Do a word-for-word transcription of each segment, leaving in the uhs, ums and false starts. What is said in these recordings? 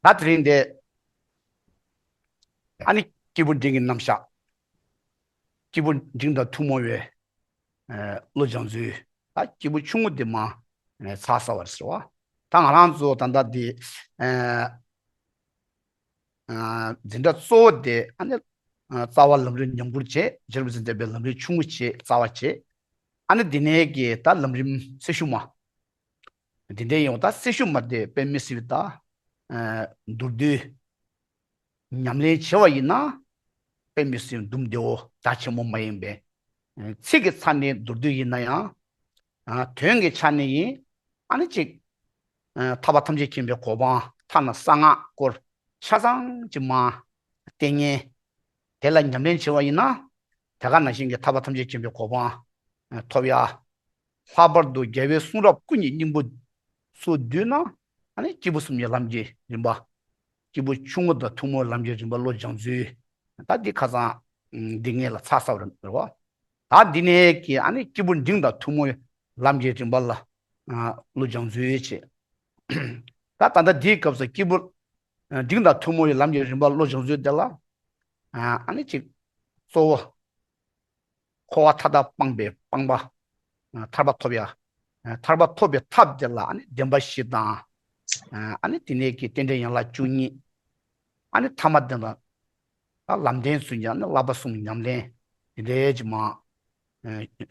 ད་དེ་རིང་འདི་ཨ་ནི་སྐྱེས་བུ་འབྲིང་གི་རྣམ་གཞག་སྐྱེས་བུ་འབྲིང་དང་ཐུན་མོང་བའི་ཨ་བློ་སྦྱང་ཚུལ། ད་སྐྱེས་བུ་ཆུང་ངུ་འདི་མ་ཨ་ཚར་ཚར་བ་རེད་ཟེར་བ། ད་ང་རང་ཚོ་ད་ལྟ་འདི་ཨ་ཨ་འཛིན་གྲྭ་གཙོ་བོ་དེ་ཨ་ནི་ཨ་རྩ་བ་ལམ་རིམ་ཉམས་རྒུད་བྱས། རྗེ་རིན་པོ་ཆེས་མཛད་པའི་ལམ་རིམ་ཆུང་ངུ་བྱས། རྩ་བ་བྱས། ཨ་ནི་འདི་ནས་ཀྱི་ད་ལམ་རིམ་སེར་ཤུལ་མ། འདི་འདྲའི་ཡོང་ད་སེར་ཤུལ་མ་དེ་དཔེ་མི་སྲིད་པའི་ད་ཨ་མདོར་བསྡུས། ཉམས་ལེན་བྱེད་པ་ཡིན་ན་དཔེ་མི་སྲིད་འདུམ་བདེ་བོ་རྒྱ་ཆེན་པོ་མ་ཡིན་པས། ཚིག་གི་ཆ་ནས་མདོར་བསྡུས་ཡིན་ན་ཡང་། ཨ་དོན་གྱི་ཆ་ནས་ཡིན། ཨ་ནི་གཅིག་ཨ་ཐར་པ་ཐམས་ཅད་མཁྱེན་པའི་གོ་འཕང་ཐ་ན་གསང་སྔགས་སྐོར་ཆ་ཚང་གཅིག་མ་བསྟན་ཉན། དེ་ལ་ཉམས་ལེན་བྱེད་པ་ཡིན་ན། དེ་ག་ནང་བཞིན་གྱི་ཐར་པ་ཐམས་ཅད་མཁྱེན་པའི་གོ་འཕང་ཐོབ་ཡ། ལྷག་པར་དུ་རྒྱལ་བའི་གསུང་རབ་ཀུན་གྱི་སྙིང་པོ་ཚུར་བསྡུས་ན། ཨ་ནི་སྐྱེས་བུ་གསུམ་གྱི་ལམ་གྱི་རིམ་པ། སྐྱེས་བུ་ཆུང་ངུ་དང་ཐུན་མོང་ལམ་གྱི་རིམ་པ་བློ་སྦྱང་ཚུལ། ད་འདི་ཁ་སང་འདི་ངས་ལ་ཚར་ཚར་བ་རེད་བ། ད་འདི་ནས་ཀྱི་ཨ་ནི་སྐྱེས་བུ་འབྲིང་དང་ཐུན་མོང་ལམ་གྱི་རིམ་པ་ལ་ཨ་བློ་སྦྱང་ཚུལ་བྱེད། ད་ད་ལྟ་འདིའི་སྐབས་སུ་སྐྱེས་བུ་ཨ་འབྲིང་དང་ཐུན་མོང་བའི་ལམ་གྱི་རིམ་པ་བློ་སྦྱང་ཚུལ་དེ་ལ་ཨ་ཨ་ནི་གཅིག་གཙོ་བོ། འཁོར་བ་མཐའ་དག་སྤངས་པའི་སྤངས་པ། ཨ་ཐར་པ་ཐོབ་ཡ། ཨ་ཐར་པ་ཐོབ་པའི་ཐབས་དེ་ལ་ཨ་ནི་བདེན་པ་བཞི་དང་། ཨ་ཨ་ནི་དེ་ནས་ཀྱི་རྟེན་འབྲེལ་ཡན་ལག་བཅུ་གཉིས། ཨ་ནི་ཐ་མ་དེ་ལ་ད་ལམ་བདེན་ཚུལ་གྱི་ཨ་ནི་བསླབ་པ་གསུམ་ཉམས་ལེན་དེ་འདྲའི་ཅིག་མ་ཨ་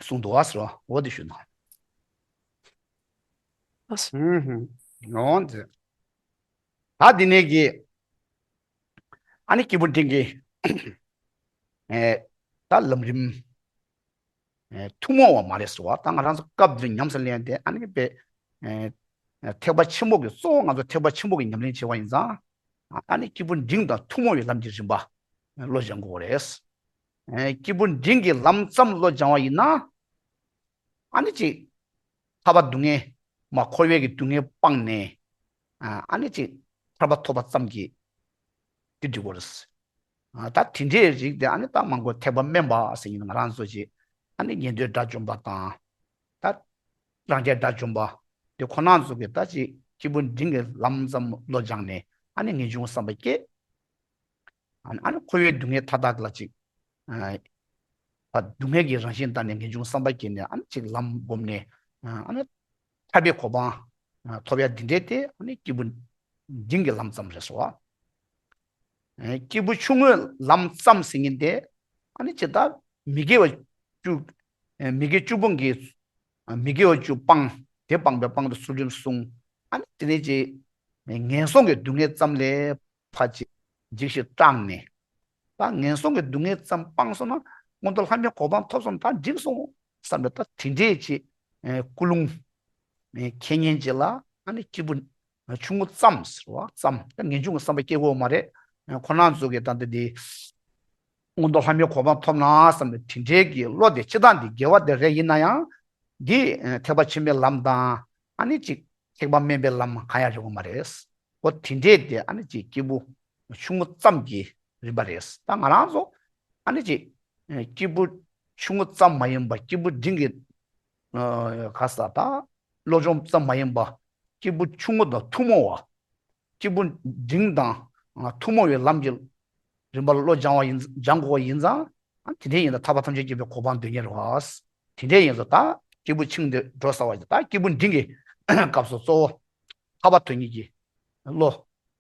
གསུངས་འདུག་བ་ཟེར་བ་འོ་དེ་ཞུ་ན། ཨ་ཧུམ་ཧུམ། འོ་དེ། ད་འདི་ནས་ཀྱི་ཨ་ནི་སྐྱེས་བུ་འབྲིང་གི་ཨེ་ད་ལམ་རིམ་ཨེ་ཐུན་མོང་བ་མ་རེད་ཟེར་བ། ད་ང་རང་ཚོ་སྐབས་འདིར་ཉམས་སུ་ལེན་ཏེ་ཨ་ནི་དཔེ་ཨེ་ཐེག་པ་ཆེན་པོ་གི་གཙོ་བོ་ང་ཚོ་ཐེག་པ་ཆེན་པོ་གི་ཉམས་ལེན་བྱེད་པ་ཡིན་ཙང་། ཨ་ནི་སྐྱེས་བུ་འབྲིང་དང་ཐུན་མོང་བའི་ལམ་གྱི་རིམ་པ་བློ་སྦྱང་དགོས་རེད། ཨེ་སྐྱེས་བུ་འབྲིང་གི་ལམ་ཙམ་བློ་སྦྱང་བ་ཡིན་ན། ཨ་ནི་ཅིག་ཐར་པ་སྡུག་བསྔལ་མ་འཁོར་བའི་གི་སྡུག་བསྔལ་སྤངས་ནས་ཨ་ཨ་ནི་ཅིག་ཐར་པ་ཐོབ་པ་ཙམ་གྱིས་དེ་འགྲིག་གོ་རེད། ཨ་ད་དེ་འདྲའི་རིགས་དེ་ཨ་ནི་ད་མང་པོ་ཐེག་པ་དམན་པ་ཟེར་ཡིན་ང་རང་ཚོ་ཅིག་ཨ་ནི་ཉན་ཐོས་དགྲ་བཅོམ་པ་དང་། ད་རང་རྒྱལ་དགྲ་བཅོམ་པ་དེ་ཁོ་རང་ཚོ་གི་ད་ཅིག་སྐྱེས་བུ་འབྲིང་གི་ལམ་ཙམ་བློ་སྦྱངས་ནས་ཨ་ནི་ངེས་འབྱུང་བསམ་པ་སྐྱེས། ཨ་ནི་ཨ་ནི་འཁོར་བའི་སྡུག་བསྔལ་མཐའ་དག་ལ་ཅིག་ཨ་སྡུག་བསྔལ་གྱི་རང་བཞིན་ལྟར་ནས་ངེས་འབྱུང་བསམ་པ་སྐྱེས་ནས་ཨ་ནི་ཅིག་ལམ་བསྒོམས་ནས་ཨ་ནི་ཐར་པའི་གོ་འཕང་ཐོབ་ཡ་འདི་འདྲའི་དེ་ཨ་ནི་སྐྱེས་བུ་འབྲིང་གི་ལམ་ཙམ་རེད་སོ། སྐྱེས་བུ་ཆུང་ངུའི་ལམ་ཙམ་ཟེར་མཁན་དེ་ཨ་ནི་ཇི་ལྟར་མི་དགེ་བ་བཅུ་མི་དགེ་བཅུ་སྤོང་གི་མི་དགེ་བ་བཅུ་སྤངས་དེ་སྤངས་པའི་དཔང་དུ་ཚུལ་ཁྲིམས་བསྲུང་། ཨ་ནི་དེ་ནས་ཅིག་ངན་སོང་གི་སྡུག་བསྔལ་ཙམ་ལས་ཕར་ཅིག་འཇིགས་ཤིང་སྐྲག་ནས། ད་ངན་སོང་གི་སྡུག་བསྔལ་ཙམ་སྤངས་སོང་ན་མངོན་མཐོ་ལྷ་མིའི་གོ་འཕང་ཐོབ་སོང་ན་ད་འགྲིག་སོང་བསམ་པའི་ད་དེ་འདྲའི་ཅིག་ཀུན་སློང་ཁེ་ཉེན་ཅིག་ལ་ཨ་ནི་སྐྱེས་བུ་ཆུང་ངུ་ཙམ་ཟེར་བ་ཙམ་ད་ངེས་འབྱུང་གི་བསམ་པ་སྐྱེ་དགོས་མ་རེད། ཁོ་རང་ཚོ་གི་ད་ལྟ་འདི་མངོན་མཐོ་ལྷ་མིའི་གོ་འཕང་ཐོབ་ན་བསམ་པའི་དེ་འདྲའི་གི་བློ་དེ་སྤྱི་བཏང་འདི་དགེ་བ་དེ་རེད། ཡིན་ན་ཡང་འདི་ཐེག་པ་ཆེན་པོའི་ལམ་དང་ཨ་ནི་ཅིག་ཐེག་པ་དམན་པའི་ལམ་གང་ཡང་རེད་བ་མ་རེད། འོ་དེ་འདྲས་དེ་ཨ་ནི་ཅིག་སྐྱེས་བུ་ཆུང་ངུ་ཙམ་གྱི་རིམ་པ་རེད། ད་ང་རང་ཚོ་ཨ་ནི་ཅིག་སྐྱེས་བུ་ཆུང་ངུ་ཙམ་མ་ཡིན་པ་སྐྱེས་བུ་འབྲིང་གི་ག་ས་ད་བློ་སྦྱོང་ཙམ་མ་ཡིན་པ་སྐྱེས་བུ་ཆུང་ངུ་དང་ཐུན་མོང་བ། སྐྱེས་བུ་འབྲིང་དང་ཐུན་མོང་བའི་ལམ་གྱི་རིམ་པ་ལ་བློ་སྦྱང་བ་ཡིན་སྦྱང་དགོས་པ་ཡིན་ཙང་། དེ་འདྲས་ཡིན་ད་ཐར་པ་ཐམས་ཅད་མཁྱེན་པའི་གོ་འཕང་འདོད་མཁན་རེད་བ། དེ་འདྲས་ཡིན་ཙང་ད་སྐྱེས་བུ་ཆུང་དེ་འགྲོ་ས་བ་ཡིན་ད་སྐྱེས་བུ་འབྲིང་གི་སྐབས་སུ་གཙོ་བོ་ཐར་པ་དོན་གཉེར་གྱི་བློ་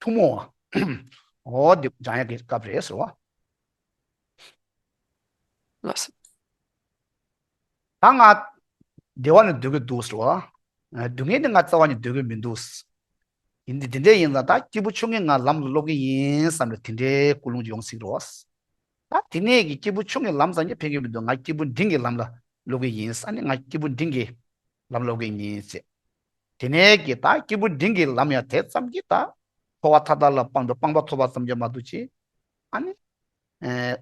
ཐུན་མོང་བ། འོ་འདི་སྦྱང་ཡག་གི་སྐབས་རེད་ཟེར་བ། ལགས་སོ། ད་ང་བདེ་བ་ནི་འདོད་ཀྱི་འདུག་ཟེར་བ། སྡུག་བསྔལ་ནི་ང་རྩ་བ་ནས་འདོད་ཀྱི་མི་འདུག་ཡིན་དེ་དེ་འདྲས་ཡིན་ཙང་ད་སྐྱེས་བུ་ཆུང་ངུས་ང་ལམ་ལ་སློབ་ཀྱི་ཡིན་བསམ་ནས་དེ་འདྲའི་ཀུན་སློང་ཅིག་ཡོང་སྲིད་རོ། ད་དེ་ནས་ཀྱི་སྐྱེས་བུ་ཆུང་ངུའི་ལམ་ཙམ་གྱིས་ཕན་གྱི་མི་འདུག་ང་སྐྱེས་བུ་འབྲིང་གི་ལམ་ལ་སློབ་ཀྱི་ཡིན་ས་ནི་ང་སྐྱེས་བུ་འབྲིང་གི་ལམ་སློབ་ཀྱི་ཡིན་ཟེར། དེ་ནས་ཀྱི་ད་སྐྱེས་བུ་འབྲིང་གི་ལམ་ཡང་དེ་ཙམ་གྱིས་ད་འཁོར་བ་མཐའ་དག་ལ་སྤངས་པའི་སྤངས་པ་ཐོབ་པ་ཙམ་གྱིས་མ་གཏོགས་ཅི། ཨ་ནི། ཨེ།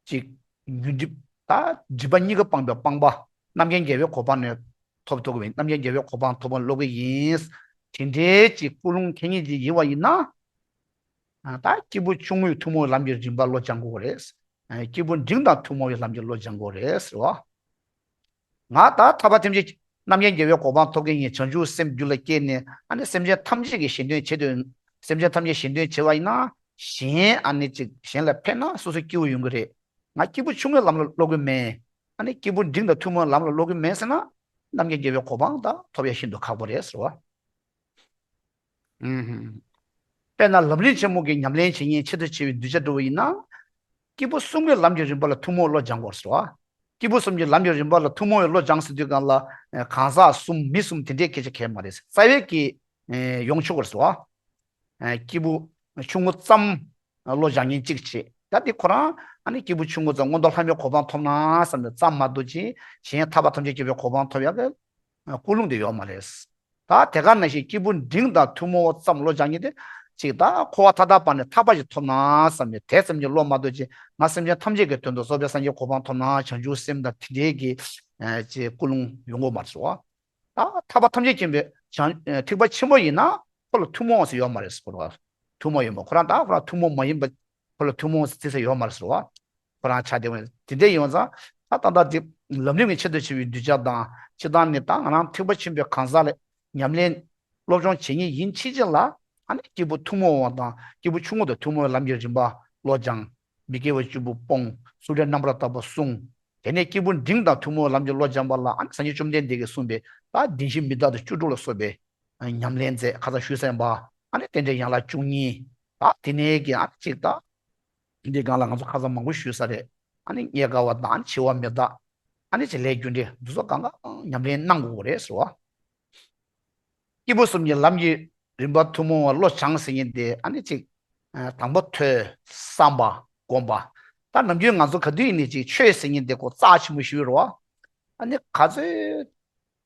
ཅིག་ཉོན་སྒྲིབ་ད་སྒྲིབ་པ་གཉིས་ཀ་སྤངས་པའི་སྤངས་པ་རྣམ་མཁྱེན་རྒྱལ་བའི་གོ་འཕང་ནས་ཐོབ་ཐུབ་ཀྱི་རྣམ་མཁྱེན་རྒྱལ་བའི་གོ་འཕང་ཐོབ་པ་སློབ་ཀྱི་ཡིན། དེ་འདྲའི་ཅིག་ཀུན་སློང་ཁེ་ཉེན་ཅིག་ཡིན་པ་ཡིན་ན། ཨ་ད་སྐྱེས་བུ་ཆུང་ངུས་ཐུན་མོང་ལམ་གྱི་རིམ་པ་བློ་སྦྱང་དགོས་རེད། ཨ་སྐྱེས་བུ་འབྲིང་དང་ཐུན་མོང་བའི་ལམ་གྱི་བློ་སྦྱང་དགོས་རེད་ཟེར་བ། ང་ད་ཐར་པ་ཐམས་ཅད་རྣམ་མཁྱེན་རྒྱལ་བའི་གོ་འཕང་ཐོབ་མཁན་ཡིན། བྱང་ཆུབ་སེམས་རྒྱུད་ལ་སྐྱེས་ནས་ཨ་ནི་སེམས་ཅན་ཐམས་ཅད་ཀྱི་གཞན་དོན་ཆེད་དུ་ སེམས་ཅན་ཐམས་ཅད་གཞན་དོན་བྱེད་པ་ཡིན་ན། གཞན་ཨ་ནི་ཅིག་གཞན་ལ་ཕན་ན་སོ་སོ་སྐྱིད་པོ་ཡོང་གི་རེད། ང་སྐྱེས་བུ་ཆུང་ངུའི་ལམ་ལ་སློབ་གི་མེད། ཨ་ནི་སྐྱེས་བུ་འབྲིང་དང་ཐུན་མོང་ལམ་ལ་སློབ་གི་མེད་ཟེར་ན། རྣམ་མཁྱེན་རྒྱལ་བའི་གོ་འཕང་ད་ཐོབ་ཡ་ཤིན་ཏུ་ཁག་པོ་རེད་ཟེར་བ། ཨུམ། དཔེར་ན་ལམ་རིམ་ཆེན་མོ་གི་ཉམས་ལེན་བྱེད་མཁན་ཆེད་དུ་བྱས་པའི་གདུལ་བྱ་འདྲ་བོ་ཡིན་ན། སྐྱེས་བུ་གསུམ་གྱི་ལམ་གྱི་རིམ་པ་ལ་ཐུན་མོང་བའི་བློ་སྦྱང་དགོས་ཟེར་བ། སྐྱེས་བུ་གསུམ་གྱི་ལམ་གྱི་རིམ་པ་ལ་ཐུན་མོང་བའི་བློ་སྦྱང་ཟེར་དུས་སྒང་ལ། གང་ཟག་གསུམ་མི་གསུམ་དེ་འདྲའི་སྐད་ཆ་གལ་མ་རེད། རྩ་བའི་གི་ཡོང་ཆོག་པ་ཟེར་བ། སྐྱེས་བུ་ཆུང་ངུ་ཙམ་བློ་སྦྱང་མཁན་གཅིག་བྱེད། ད་དེ་ཁོ་རང་ཨ་ནི་སྐྱེས་བུ་ཆུང་ངུ་ཙམ་མངོན་མཐོ་ལྷ་མིའི་གོ་འཕང་ཐོབ་ན་བསམ་པའི་ཙམ་མ་གཏོགས་ཅིག་གཞན་ཐར་པ་ཐམས་ཅད་མཁྱེན་པའི་གོ་འཕང་ཐོབ་ཡག་གི་ཀུན་སློང་དེ་ཡོད་མ་རེད། ད་དེ་ག་ནང་བཞིན་སྐྱེས་བུ་འབྲིང་དང་ཐུན་མོང་བ་ཙམ་བློ་སྦྱང་མཁན་དེ་གཅིག་ད་འཁོར་བ་མཐའ་དག་པ་ནས་ཐར་པ་ཞིག་ཐོབ་ན་བསམ་ནས་དེ་ཙམ་གྱི་བློ་མ་གཏོགས་ཅིག་ང་སེམས་ཅན་ཐམས་ཅད་ཀྱི་དོན་དུ་རྫོགས་པའི་སངས་རྒྱས་གོ་འཕང་ཐོབ་ན་བྱང་ཆུབ་སེམས་དང་དེ་འདྲའི་གི་ཅིག་ཀུན་སློང་ཡོང་གི་མ་རེད་བ། ད་ཐར་པ་ཐམས་ཅད་མཁྱེན་པའི་བྱང་ཐེག་པ་ཆེན་པོ་ཡིན་ན་ཁོ་ལ་ཐུན་མོང་བ་ཟེར་ཡོད་མ་རེད་ཟེར་བ། ཐུན་མོང་ཡིན་པ་ཁོ་རང་ད་ཁོ་རང་ཐུན་མོང་མ་ཡིན་པ་ཁོ་ལ་ཐུན་མོང་ཟེར་ས་ཡོད་མ་རེད་ཟེར་བ། ཁོ་རང་ཆ་དེ་བས་དེ་འདྲ་ཡོང་ཙང་ད་ད་ལྟ་དེ་ལམ་རིམ་གྱི་ཆེད་དུ་བྱེད་པའི་གདུལ་བྱ་དང་སྤྱི་བཏང་ནི་ད་ང་རང་ཐེག་པ་ཆེན་པོའི་གང་ཟག་ལ་ཉམས་ལེན་སློབ་སྦྱོང་བྱེད་མཁན་ཡིན་ཕྱིན་ཆད་ལ་ཨ་ནི་སྐྱེས་བུ་ཐུན་མོང་བ་དང་སྐྱེས་བུ་ཆུང་ངུ་དང་ཐུན་མོང་བའི་ལམ་གྱི་རིམ་པ་བློ་སྦྱང་། མི་དགེ་བ་བཅུ་པོ་སྤོང་། སུ་འདྲའི་རྣམ་པར་དག་པ་བསྲུང་། དེ་ནས་སྐྱེས་བུ་འབྲིང་དང་ཐུན་མོང་ལམ་གྱི་བློ་སྦྱང་བ་ལ་ཨ་ནི་སངས་རྒྱས་བཅོམ་ལྡན་འདས་ཀྱིས་གསུངས་པའི་ད་བདེན་བཞི་མི་རྟག་སྟེ་བཅུ་དྲུག་ལ་སོགས་པའི་ཉམས་ལེན་མཛད། ཁ་སང་ཞུས་ཟིན་པ་ཨ་ནི་རྟེན་འབྲེལ་ཡན་ལག་བཅུ་གཉིས། ད་དེ་ནས་ཀྱི་ཨ་ནི་གཅིག་ད་འདི་སྒང་ལ་ང་ཚོ་ཁ་སང་མང་པོ་ཞུས་ས་རེད། ཨ་ནི་རྙེད་དཀའ་བ་དང་ཨ་ནི་འཆི་བ་མི་རྟག་ཨ་ནི་ཅི་ལས་རྒྱུ་འབྲས་འདི་ཚོ་གང་ག་ཉམས་ལེན་གནང་དགོས་རེད་ཟེར་བ། སྐྱེས་བུ་གསུམ་གྱི་ལམ་གྱི་རིམ་པ་ཐུན་མོང་བ་བློ་སྦྱང་ཟེར་མཁན་དེ་ཨ་ནི་གཅིག་ཨ་དང་པོ་ཐོས་བསམ་པ་སྒོམ་པ། ད་ནམ་རྒྱུན་ང་ཚོ་ག་དུས་ཡིན་ནའི་གཅིག་ཆོས་ཟེར་མཁན་དེ་ཁོ་རྩ་ཆེན་པོ་ཞིག་རེད་བ། ཨ་ནི་ག་ཚོད་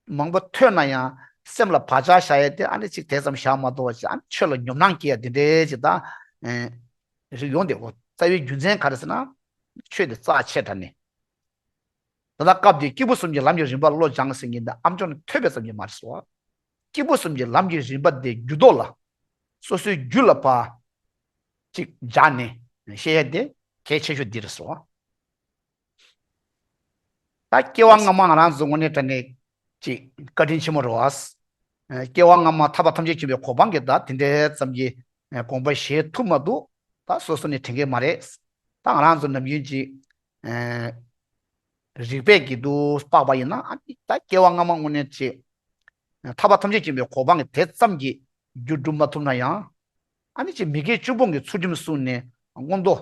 མང་པོ་ཐོས་ན་ཡང་སེམས་ལ་བག་ཆགས་བཞག་ཡས་དེ་ཨ་ནི་གཅིག་དེ་ཙམ་བཞག་མ་གཏོགས་པ་ཅིག་ཨ་ནི་ཆོས་ལ་ཉོབ་སྣང་སྐྱེ་ཡ་དེ་འདྲའི་ཅིག་ད་ཨེ་རིགས་ཡོང་བསྡད་ཡོད། རྩ་བའི་རྒྱུ་མཚན་ག་རེ་ཟེར་ན་ཆོས་དེ་རྩ་ཆེ་དྲགས་ནས། ད་ལྟ་སྐབས་འདིར་སྐྱེས་བུ་གསུམ་གྱི་ལམ་གྱི་རིམ་པ་བློ་སྦྱང་ཟེར་མཁན་འདི་ཨ་མཆོག་ནས་ཐོས་པ་ཙམ་གྱིས་མ་རེད་ཟེར་བ། སྐྱེས་བུ་གསུམ་གྱི་ལམ་གྱི་རིམ་པ་དེ་རྒྱུད་ཐོག་ལ་སོ་སོའི་རྒྱུད་ལ་ཕར་ཅིག་སྦྱར་ནས་བཤད་ཡ་དེ་གལ་ཆེ་ཤོས་འདི་རེད་ཟེར་བ། ད་སྐྱེ་བ་སྔ་མ་ང་རང་ཚོ་དངོས་གནས་དྲང་གནས་ཅིག་བཀའ་དྲིན་ཆེན་མོ་རེད་བ། སྐྱེ་བ་སྔ་མ་ཐར་པ་ཐམས་ཅད་མཁྱེན་པའི་གོ་འཕང་གི་ད་དེ་འདྲའི་ཙམ་གྱི་དགོངས་པ་བཞེས་ཐུབ་མ་འདུག་ད་སོ་སོ་ནས་དྲན་གྱི་མ་རེད། ད་ང་རང་ཚོ་ནམ་རྒྱུན་ཅིག་རིགས་པས་ཀྱི་དུ་དཔག་པ་ཡིན་ན་ཨ་ནི་ད་སྐྱེ་བ་སྔ་མ་དངོས་གནས་ཅིག་ཐར་པ་ཐམས་ཅད་མཁྱེན་པའི་གོ་འཕང་གི་དེ་ཙམ་གྱི་རྒྱུ་སྒྲུབ་མ་ཐུབ་ན་ཡང་། ཨ་ནི་ཅིག་མི་དགེ་བཅུ་སྤོང་གི་ཚུལ་ཁྲིམས་བསྲུངས་ནས་མངོན་མཐོ།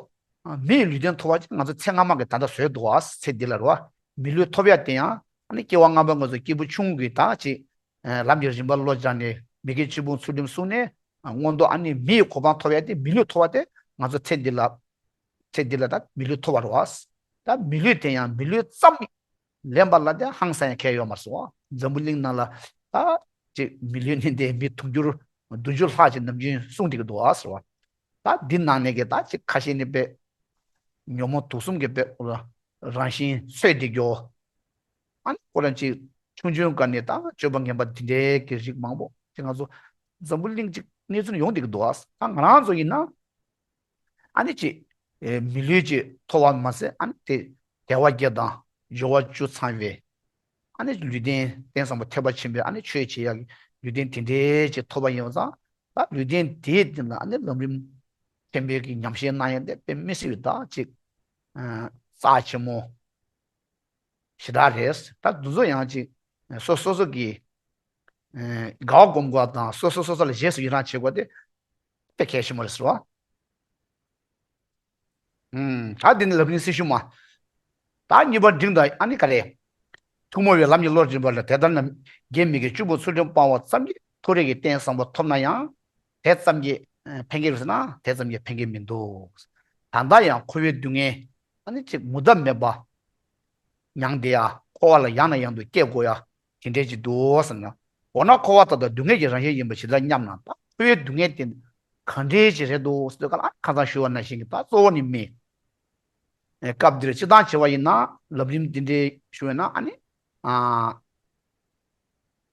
མི་ཡི་ལུས་རྟེན་ཐོབ་པ་ཅིག་ང་ཚོ་ཚེ་སྔ་མ་གི་ད་ལྟ་བཟོས་འདུག་ཨ་ཚེ་འདི་ལ་རོ། མི་ལུས་ཐོབ་ཡ་དེ་ཡང་ཨ་ནི་སྐྱེ་བ་སྔ་མ་ང་ཚོ་སྐྱེས་བུ་ཆུང་གི་ད་ཅིག་ལམ་གྱི་རིམ་པ་བློ་སྦྱངས་ནས་མི་དགེ་བཅུ་སྤོང་ཚུལ་ཁྲིམས་བསྲུངས་ནས་མངོན་མཐོ་ཨ་ནི་མི་ཡི་གོ་འཕང་ཐོབ་ཡ་དེ་མི་ལུས་ཐོབ་པ་དེ་ང་ཚོ་ཚེ་འདི་ལ། ཚེ་འདི་ལ་ད་མི་ལུས་ཐོབ་པ་རེད་བ། ད་མི་ལུས་དེ་ཡང་མི་ལུས་ཙམ་ལེན་པ་ལ་དེ་ཧང་སང་ཡང་ཁྱད་ཡོད་མ་སོང་བ། འཛམ་བུ་གླིང་ནང་ལ་ད་ཅིག་མི་ལུས་ནི་དེ་མི་དུང་ཕྱུར་བདུན་ཅུ་ལྷག་ཅིག་ནམ་རྒྱུན་གསུངས་བསྡད་ཀྱི་འདུག་བ་ཟེར་བ། ད་འདི་ནང་ནས་ཀྱི་ད་ཅིག་ཁ་ཤས་ནི་དཔེ་ཉོན་མོངས་དུག་གསུམ་གྱི་དཔེ་རང་བཞིན་ཚོས་བསྡད་ཀྱོ། ཨ་ནི་ཁོ་རང་ཅིག་ཆུང་ཆུང་སྒང་ནས་ད་སྤྱོད་པ་ངན་པ་འདི་འདྲའི་གི་རིགས་མང་པོ་ཅིག་ང་ཚོ་འཛམ་བུ་གླིང་ཅིག་གནས་ཚུལ་ཡོང་བསྡད་ཀྱི་འདུག་བ། ད་ང་རང་ཚོ་ཡིན་ན། ཨ་ནི་ཅིག་ཨེ་མི་ལུས་ཅིག་ཐོབ་པ་མ་ཟད་ཨ་ནི་དེ་དལ་བ་བརྒྱད་དང་འབྱོར་བ་བཅུ་ཚང་བའི་ཨ་ནི་ལུས་རྟེན་རྟེན་བཟང་པོ་ཐེག་པ་ཆེན་པོའི་ཨ་ནི་ཆོས་བྱེད་ཡག་གི་ལུས་རྟེན་དེ་འདྲའི་ཅིག་ཐོབ་པ་ཡིན་པ་ཙང་ད་ལུས་རྟེན་དེའི་སྟེང་ལ་ཨ་ནི་ལམ་རིམ་ཆེན་པོའི་གི་ཉམས་བཞེས་གནང་ཡག་དེ་དཔེ་མི་སྲིད་པའི་ད་ཅིག་ཨ་རྩ་ཆེན་མོ་ཞེ་དྲག་རེད། ད་འདི་ཚོ་ཡང་ཅིག་སོ་སོ་སོ་གི་དགའ་བ་སྒོམ་དགོས་པ་དང་སོ་སོ་སོ་སོ་ལ་རྗེས་སུ་ཡི་རང་བྱེད་དགོས་དེ་དཔེ་གལ་ཆེན་པོ་རེད་ཟེར་བ། ཨུམ། ད་འདི་ནི་ལམ་རིམ་སྲི་ཞུ་མ། ད་གཉིས་པ་འབྲིང་དང་ཨ་ནི་ག་རེ། ཐུན་མོང་བའི་ལམ་གྱི་བློ་སྦྱོང་བ་ལ་དེ་ལྟར་ན་དགེ་མི་དགེ་བཅུ་པོ་ཚུལ་ཁྲིམས་སྤང་བ་ཙམ་གྱིས་མཐོ་རིས་ཀྱི་རྟེན་བཟང་པོ་ཐོབ་ན་ཡང་དེ་ཙམ་གྱིས་ཕན་གྱི་རེད་ཟེར་ན་དེ་ཙམ་གྱིས་ཕན་གྱི་མི་འདུག་ད་ལྟ་ཡང་འཁོར་བའི་སྡུག་བསྔལ་ཨ་ནི་ཅིག་མུ་མཐའ་མེད་པ། མྱང་འདི་ཡ་འཁོར་བ་ལ་ཡང་ནས་ཡང་དུ་སྐྱེ་དགོས་ཡ་དེ་འདྲས་ཅིག་འདུག་ཟེར་ན། འོ་ན་འཁོར་བ་ད་ལྟ་སྡུག་བསྔལ་གྱི་རང་བཞིན་ཡིན་པ་ཇི་ལྟར་སྙམ་ན། ད་འཁོར་བའི་སྡུག་བསྔལ་དེ་གང་འདྲས་ཅིག་རེད་འདུག་ཟེར་དུས་ག་ལ་ཁ་སང་ཞུས་པ་ནང་བཞིན་གྱི་ད་གཙོ་བོ་ནི་མི། ཨེ་སྐབས་འདིར་སྤྱི་བཏང་བྱས་པ་ཡིན་ན་ལམ་རིམ་འདི་འདྲའི་ཞུ་བས་ན་ཨ་ནི། ཨ་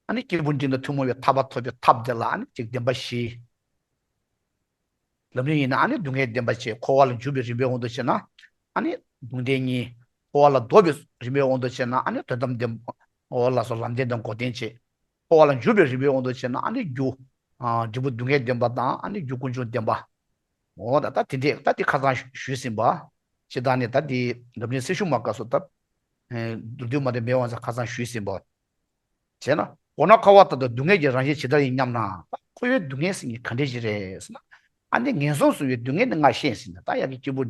ཨ་ནི་སྐྱེས་བུ་འབྲིང་དང་ཐུན་མོང་བའི་ཐར་པ་ཐོབ་པའི་ཐབས་དེ་ལ་ཨ་ནི་ཅིག་བདེན་པ་བཞི། ལམ་རིམ་ཡིན་ན་ཨ་ནི་སྡུག་བསྔལ་བདེན་པ་བྱས་འཁོར་བ་ལ་འཇུག་པའི་རིམ་པའི་དབང་དུ་བྱས་ན། ཨ་ནི་ལུང་བསྟན་གཉིས། འཁོར་བ་ལ་ལྡོག་པའི་རིམ་པའི་དབང་དུ་བྱས་ན་ཨ་ནི་དོན་དམ་བདེན་པ། འོ་ལ་སོགས་ལམ་བདེན་དང་འགོག་བདེན་བྱས། འཁོར་བ་ལ་འཇུག་པའི་རིམ་པའི་དབང་དུ་བྱས་ན་ཨ་ནི་རྒྱུ། ཨ་འབྲས་བུ་སྡུག་བསྔལ་བདེན་པ་དང་ཨ་ནི་རྒྱུ་ཀུན་འབྱུང་བདེན་པ། འོ་ད་ད་དེ་འདྲས་ད་དེ་ཁ་སང་ཞུས་ཟིན་པ། ཇི་ལྟར་ནི་ད་དེ་འདབ་ཆེན་སེར་ཤུ་མ་སྐབས་སུ་ད་མདོར་བསྡུས་མ་དེ་མེད་པ་ཚང་ཁ་སང་ཞུས་ཟིན་པ། བྱས་ན་འོ་ན་འཁོར་བ་ལྟར་དུ་སྡུག་བསྔལ་གྱི་རང་བཞིན་ཇི་ལྟར་ཡིན་སྙམ་ན། ད་འཁོར་བའི་སྡུག་བསྔལ་ཟེར་མཁན་ག་འདྲས་ཞིག་རེད་ཟེར་ན། ཨ་ནི་ངན་སོང་གསུམ་གྱི་སྡུག་བསྔལ་དེ་ང་ཤེས་ཟིན་ན། ད་ཡ་གི་སྐྱེས་བུ་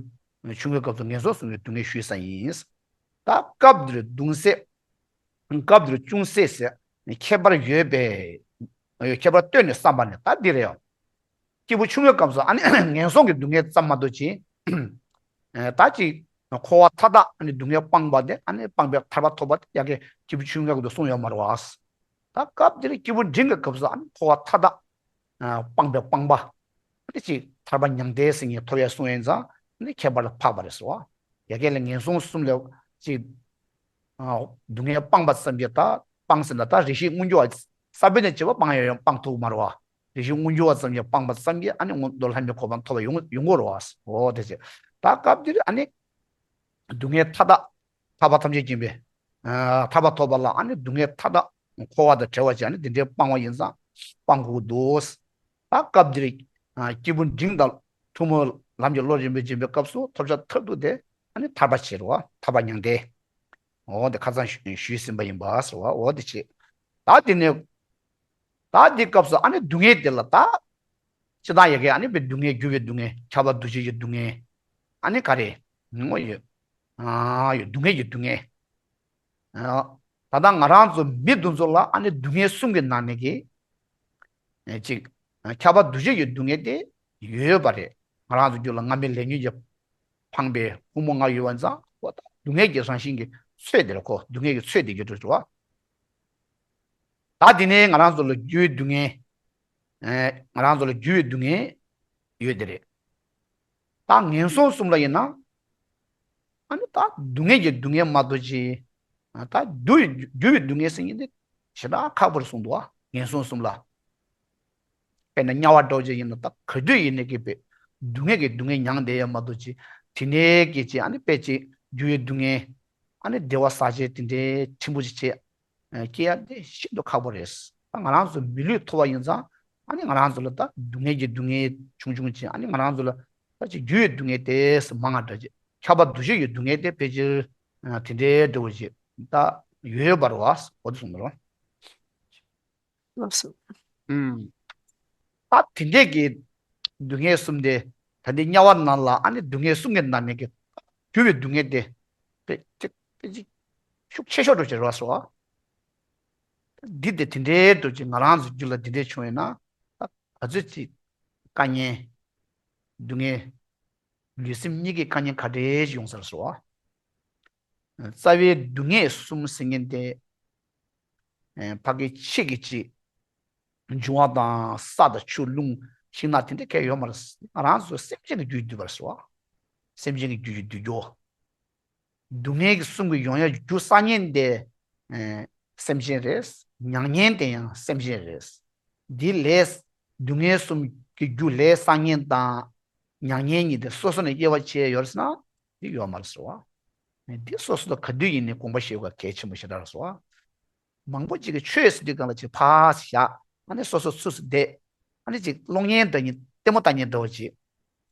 ཆུང་ངུའི་སྐབས་སུ་ངན་སོང་གསུམ་གྱི་སྡུག་བསྔལ་ཞུས་ས་ཡིན། ད་སྐབས་འདིར་གདུང་སྲས། སྐབས་འདིར་ཅུང་ཟད་ཟེར་ཁྱད་པར་ཡོད་པས། ཁྱད་པར་སྟོན་ནས་བསམ་པ་ནི་ད་འདི་རེད། སྐྱེས་བུ་ཆུང་ངུའི་སྐབས་སུ་ཨ་ནི་ངན་སོང་གི་སྡུག་བསྔལ་ཙམ་མ་གཏོགས་ཅི། ད་ཅི་འཁོར་བ་མཐའ་དག་ཨ་ནི་སྡུག་བསྔལ་སྤངས་པ་དེ་ཨ་ནི་སྤངས་པའི་ཐར་པ་ཐོབ་པ་དེ་ཡ་གི་སྐྱེས་བུ་ཆུང་ངུའི་སྐབས་སུ་གསུངས་ཡོད་མ་རེད་བ། ད་སྐབས་འདིར་སྐྱེས་བུ་འབྲིང་གི་སྐབས་སུ་ཨ་ནི་འཁོར་བ་མཐའ་དག་སྤངས་པའི་སྤངས་པ། ཨ་ནི་ཅི་ཐར་པ་མྱང་འདས་ཟེར་མཁན་ཐོབ་ཡ་གསུངས་ཡིན་ཙང་ཨ་ནི་ཁྱད་པར་དུ་འཕགས་པ་རེད་ཟེར་བ། ཡ་གི་ལ་ངན་སོང་གསུམ་ལས་ཅི། སྡུག་བསྔལ་སྤངས་པ་ཙམ་གྱིས་ད་སྤངས་ཟིན་ན་ད་རེ་ཞིག་སྔོན་འགྱུར་བ་ས་བོན་ནས་བྱས་པ་སྤང་ཡང་ཡང་སྤང་ཐུབ་མ་རེད་བ། རེ་ཞིག་སྔོན་འགྱུར་བ་ཙམ་གྱིས་སྤངས་པ་ཙམ་གྱིས་ཨ་ནི་སྔོན་མདོ་ལྷ་མིའི་གོ་འཕང་ཐོབ་པ་ཡོང་ཡོང་གི་རེད་བ། འོ་དེ་བྱས་ད་སྐབས་འདིར་ཨ་ནི་སྡུག་བསྔལ་མཐའ་དག་ཐར་པ་ཐམས་ཅད་མཁྱེན་པའི་ཐར་པ་ཐོབ་པ་ལ་ཨ་ནི་སྡུག་བསྔལ་མཐའ་དག་འཁོར་བ་དང་བྲལ་བ་བྱས་ཨ་ནི་དེ་འདྲའི་སྤང་བ་ཡིན་ཙང་སྤང་དགོས་འདུག་ད་སྐབས་འདིར་སྐྱེས་བུ་འབྲིང་དང་ཐུན་མོང་ལམ་གྱི་བློ་རིམ་པས་འབྱིན་པའི་སྐབས་སུ་ཐོབ་བྱ་མཐར་ཐུག་དེ་ཨ་ནི་ཐར་པ་བྱེད་རོ། ཐར་པ་མྱང་འདས། འོ་དེ་ཁ་སང་ཞུས་ཟིན་པ་ཡིན་པ་ཟེར་བ། འོ་དེ་བྱེད། ད་དེ་ནས་ད་དེ་སྐབས་སུ་ཨ་ནི་སྡུག་བསྔལ་དེ་ལ་ད་ཅི་ལྟར་ཡ་གི་ཨ་ནི་པའི་སྡུག་བསྔལ་འགྱུར་བའི་སྡུག་བསྔལ་ཁྱབ་པ་འདུ་བྱེད་ཀྱི་སྡུག་བསྔལ་ཨ་ནི་ག་རེ་ངོ་ཡོད། ཨ་ཡོད་སྡུག་བསྔལ་གྱི་སྡུག་བསྔལ། ད་ལྟ་ང་རང་ཚོ་མི་འདི་ཚོ་ལ་ཨ་ནི་སྡུག་བསྔལ་གསུམ་གྱི་ནང་ནས་ཀྱི། ཅིག་ཁྱབ་པ་འདུ་བྱེད་ཀྱི་སྡུག་བསྔལ་དེ་ཡོད་ཡོད་པ་རེད། ང་རང་ཚོ་རྒྱུད་ལ་སྔ་མའི་ལས་ཉོན་གྱིས་འཕངས་པའི་ཕུང་པོ་ལྔ་ཡོད་པ་ཙང་ཁོ་ད་སྡུག་བསྔལ་གྱི་རང་བཞིན་གྱི་ཚོད་དེ་རེད། ཁོ་སྡུག་བསྔལ་གྱི་ཚོད་དེ་ཡོད་འགྲོ་བ། ད་དེ་ནས་ང་རང་ཚོ་ལ་རྒྱུའི་སྡུག་བསྔལ། ང་རང་ཚོ་ལ་རྒྱུའི་སྡུག་བསྔལ་ཡོད་དེ་རེད། ད་ངན་སོང་གསུམ་ལ་ཡིན་ན། ཨ་ནི་ད་སྡུག་བསྔལ་གྱི་སྡུག་བསྔལ་མ་གཏོགས་ཅི། ད་སྡུག་རྒྱུ་བའི་སྡུག་བསྔལ་ཟེར་མཁན་དེ་ཞེ་དྲག་ཁག་པོ་རེད་གསུངས་འདུག་བ། ངན་སོང་གསུམ་ལ། དཔེར་ན་དམྱལ་བ་འདྲ་བོ་ཅིག་ཡིན་ན་ད་ག་དུས་ཡིན་ནའི་གི་པའི་སྡུག་བསྔལ་གྱི་སྡུག་བསྔལ་མྱང་བསྡད་ཡ་མ་གཏོགས་ཅི། དེ་ནས་གི་ཅི་ཨ་ནི་དཔེ་ཅི་རྒྱུ་བའི་སྡུག་བསྔལ། ཨ་ནི་བདེ་བ་ཟག་བཅས་དེ་འདྲའི་ཕྲན་བུ་ཅིག་བྱས། སྐྱེ་ཡ་དེ་ཤིན་ཏུ་ཁག་པོ་རེད། ད་ང་རང་ཚོ་མི་ལུས་ཐོབ་པ་ཡིན་ཙང་ཨ་ནི་ང་རང་ཚོ་ལ་ད་སྡུག་བསྔལ་གྱི་སྡུག་བསྔལ་ཆུང་ཆུང་ཅིག་ཨ་ནི་ང་རང་ཚོ་ལ་ད་ཅིག་རྒྱུ་ཡི་སྡུག་བསྔལ་དེ་མང་བ་འདྲ་ཅིག་ཁྱབ་པ་འདུ་བྱེད་ཀྱི་སྡུག་བསྔལ་དེ་ཕལ་ཆེར་དེ་འདྲའི་འདྲ་བོ་ཅིག་ད་ཡོད་ཡོད་པ་རེད་བ། འོ་དེ་གསུངས་པ་རེད། ལགས་སོ། ཨུམ། ད་དེ་འདྲས་ཀྱི་སྡུག་བསྔལ་གསུམ་དེ་ད་འདི་དམྱལ་བ་ནང་ལ་ཨ་ནི་སྡུག་བསྔལ་གསུམ་གྱི་ནང་ནས་ཀྱི་རྒྱུ་བའི་སྡུག་བསྔལ་དེ་དཔེ་ཅིག་དཔེ་ཅིག་ཤུགས་ཆེ་ཤོས་འགྲོ་ཅིག་རེད་བ་སོ། འདི་དེ་དེ་འདྲའི་འགྲོ་ཅིག་ང་རང་ཚོ་རྒྱུད་ལ་དེ་འདྲའི་བྱུང་ཡོད་ན་ད་ག་ཚོད་ཅིག་དཀའ་ངལ་སྡུག་བསྔལ་ལུས་སེམས་གཉིས་ཀྱི་དཀའ་ངལ་ག་འདྲས་ཅིག་ཡོང་ས་རེད་སོ། རྩ་བའི་སྡུག་བསྔལ་གསུམ་ཟེར་མཁན་དེ། ཕ་གི་ཕྱི་གི་ཅི། འབྱུང་བ་དང་ས་དང་ཆུ་རླུང་ཤིང་ནགས་དེ་འདྲ་གས་ཡོད་མ་རེད། ང་རང་ཚོ་སེམས་ཅན་གྱི་རྒྱུད་བསྡུས་པར་སོ། སེམས་ཅན་གྱི་རྒྱུད་ཀྱི་བསྡུས་རྒྱུ། སྡུག་བསྔལ་གྱི་གསུམ་གྱི་ཡོང་ཡ་རྒྱུ་བསགས་མཁན་དེ་སེམས་ཅན་རེད། མྱང་མཁན་དེ་ཡང་སེམས་ཅན་རེད། འདི་ལས་སྡུག་བསྔལ་གསུམ་གྱི་རྒྱུ་ལས་བསགས་མཁན་དང་མྱང་མཁན་གཉིས་དེ་སོ་སོ་ནས་དབྱེ་བ་ཕྱེ་ཡོད་ཟེར་ན་འདི་ཡོད་མ་རེད་སོ། འདི་སོ་སོ་ལ་ག་དུས་ཡིན་ནའི་དགོངས་པ་བཞེས་དགོས་གལ་ཆེན་པོ་ཞེ་དྲག་རེད་སོ། མང་པོ་ཅིག་གིས་ཆོས་ཟེར་དུས་སྒང་ལ་ཅིག་ཕར་བཞག་ཨ་ནི་སོ་སོ་སུ་སུ་བསྡད། ཨ་ནི་ཅིག་གློག་བརྙན་འདྲ་ཉིད་ལྟད་མོ་ལྟ་མཁན་འདྲ་བོ་ཅིག་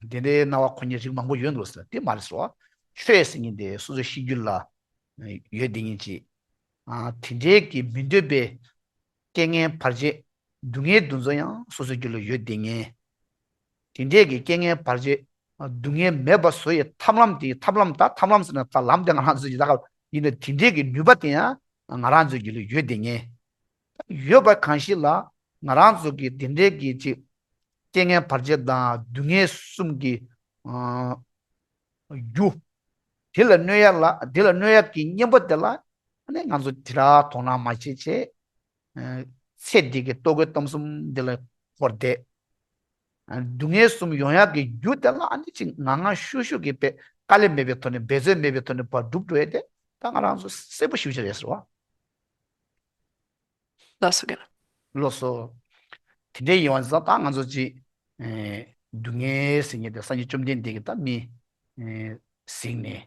དེ་འདྲའི་སྣང་བ་འཁོར་མཁན་རིགས་མང་པོ་ཡོད་འདུག་ཟེར་དེ་མ་རེད་སོ། ཆོས་ཟེར་མཁན་དེ་སོ་སོ་ཤེས་རྒྱུད་ལ་ཡོད་བསྡད་མཁན་ཅིག་ཨ་དེ་འདྲའི་གི་མི་འདོད་པའི་རྐྱེན་ངན་བར་ཆད་སྡུག་བསྔལ་འདི་ཚོ་ཡང་སོ་སོའི་རྒྱུད་ལ་ཡོད་བསྡད་མཁན། དེ་འདྲས་ཀྱི་རྐྱེན་ངན་བར་ཆད་སྡུག་བསྔལ་མེད་པ་བཟོ་ཡི་ཐབས་ལམ་དེ་ཐབས་ལམ་ད་ཐབས་ལམ་ཟེར་ན་ད་ལམ་དེ་ང་རང་ཚོ་ཡི་ད་ག་ཡིན་ན་དེ་འདྲས་ཀྱི་ནུས་པ་དེ་ཡང་ང་རང་ཚོའི་རྒྱུད་ལ་ཡོད་བསྡད་མཁན། ཡོད་པ་གང་ཞིག་ལ་ང་རང་ཚོ་གི་དེ་འདྲས་ཀྱི་ཅིག་རྐྱེན་ངན་བར་ཆད་དང་སྡུག་བསྔལ་གསུམ་གྱི་རྒྱུ། དེ་ལ་གནོད་ཡ་ལ་དེ་ལ་གནོད་ཡ་གི་གཉེན་པོ་དེ་ལ་ཨ་ནི་ང་ཚོ་དེ་ར་དོ་སྣང་མ་བྱེད་བྱེད། ཚེ་འདི་གི་ལྟོ་གོས་གཏམ་གསུམ་འདི་ལ་འཁོར་བསྡད། སྡུག་བསྔལ་གསུམ་ཡོང་ཡག་གི་རྒྱུ་དེ་ལ་ཨ་ནི་ཅིག་ངང་ངང་ཤུགས་ཤུགས་ཀྱིས་དཔེ་དཀའ་ལས་མེད་པའི་ཐོག་ནས་འབད་རྩོལ་མེད་པའི་ཐོག་ནས་ཕར་སྒྲུབ་འགྲོ་ཡ་དེ་ད་ང་རང་ཚོ་གསལ་པོ་ཞེ་པོ་ཅིག་རེད་ཟེར་བ། ལགས་སོ་རྒན། ལགས་སོ། དེ་འདྲའི་ཡིན་བ་ཙང་ད་ང་ཚོ་ཅིག་སྡུག་བསྔལ་ཟེར་མཁན་དེ་སངས་རྒྱས་བཅོམ་ལྡན་འདས་ཀྱིས་ད་མི་གཟིགས་ནས་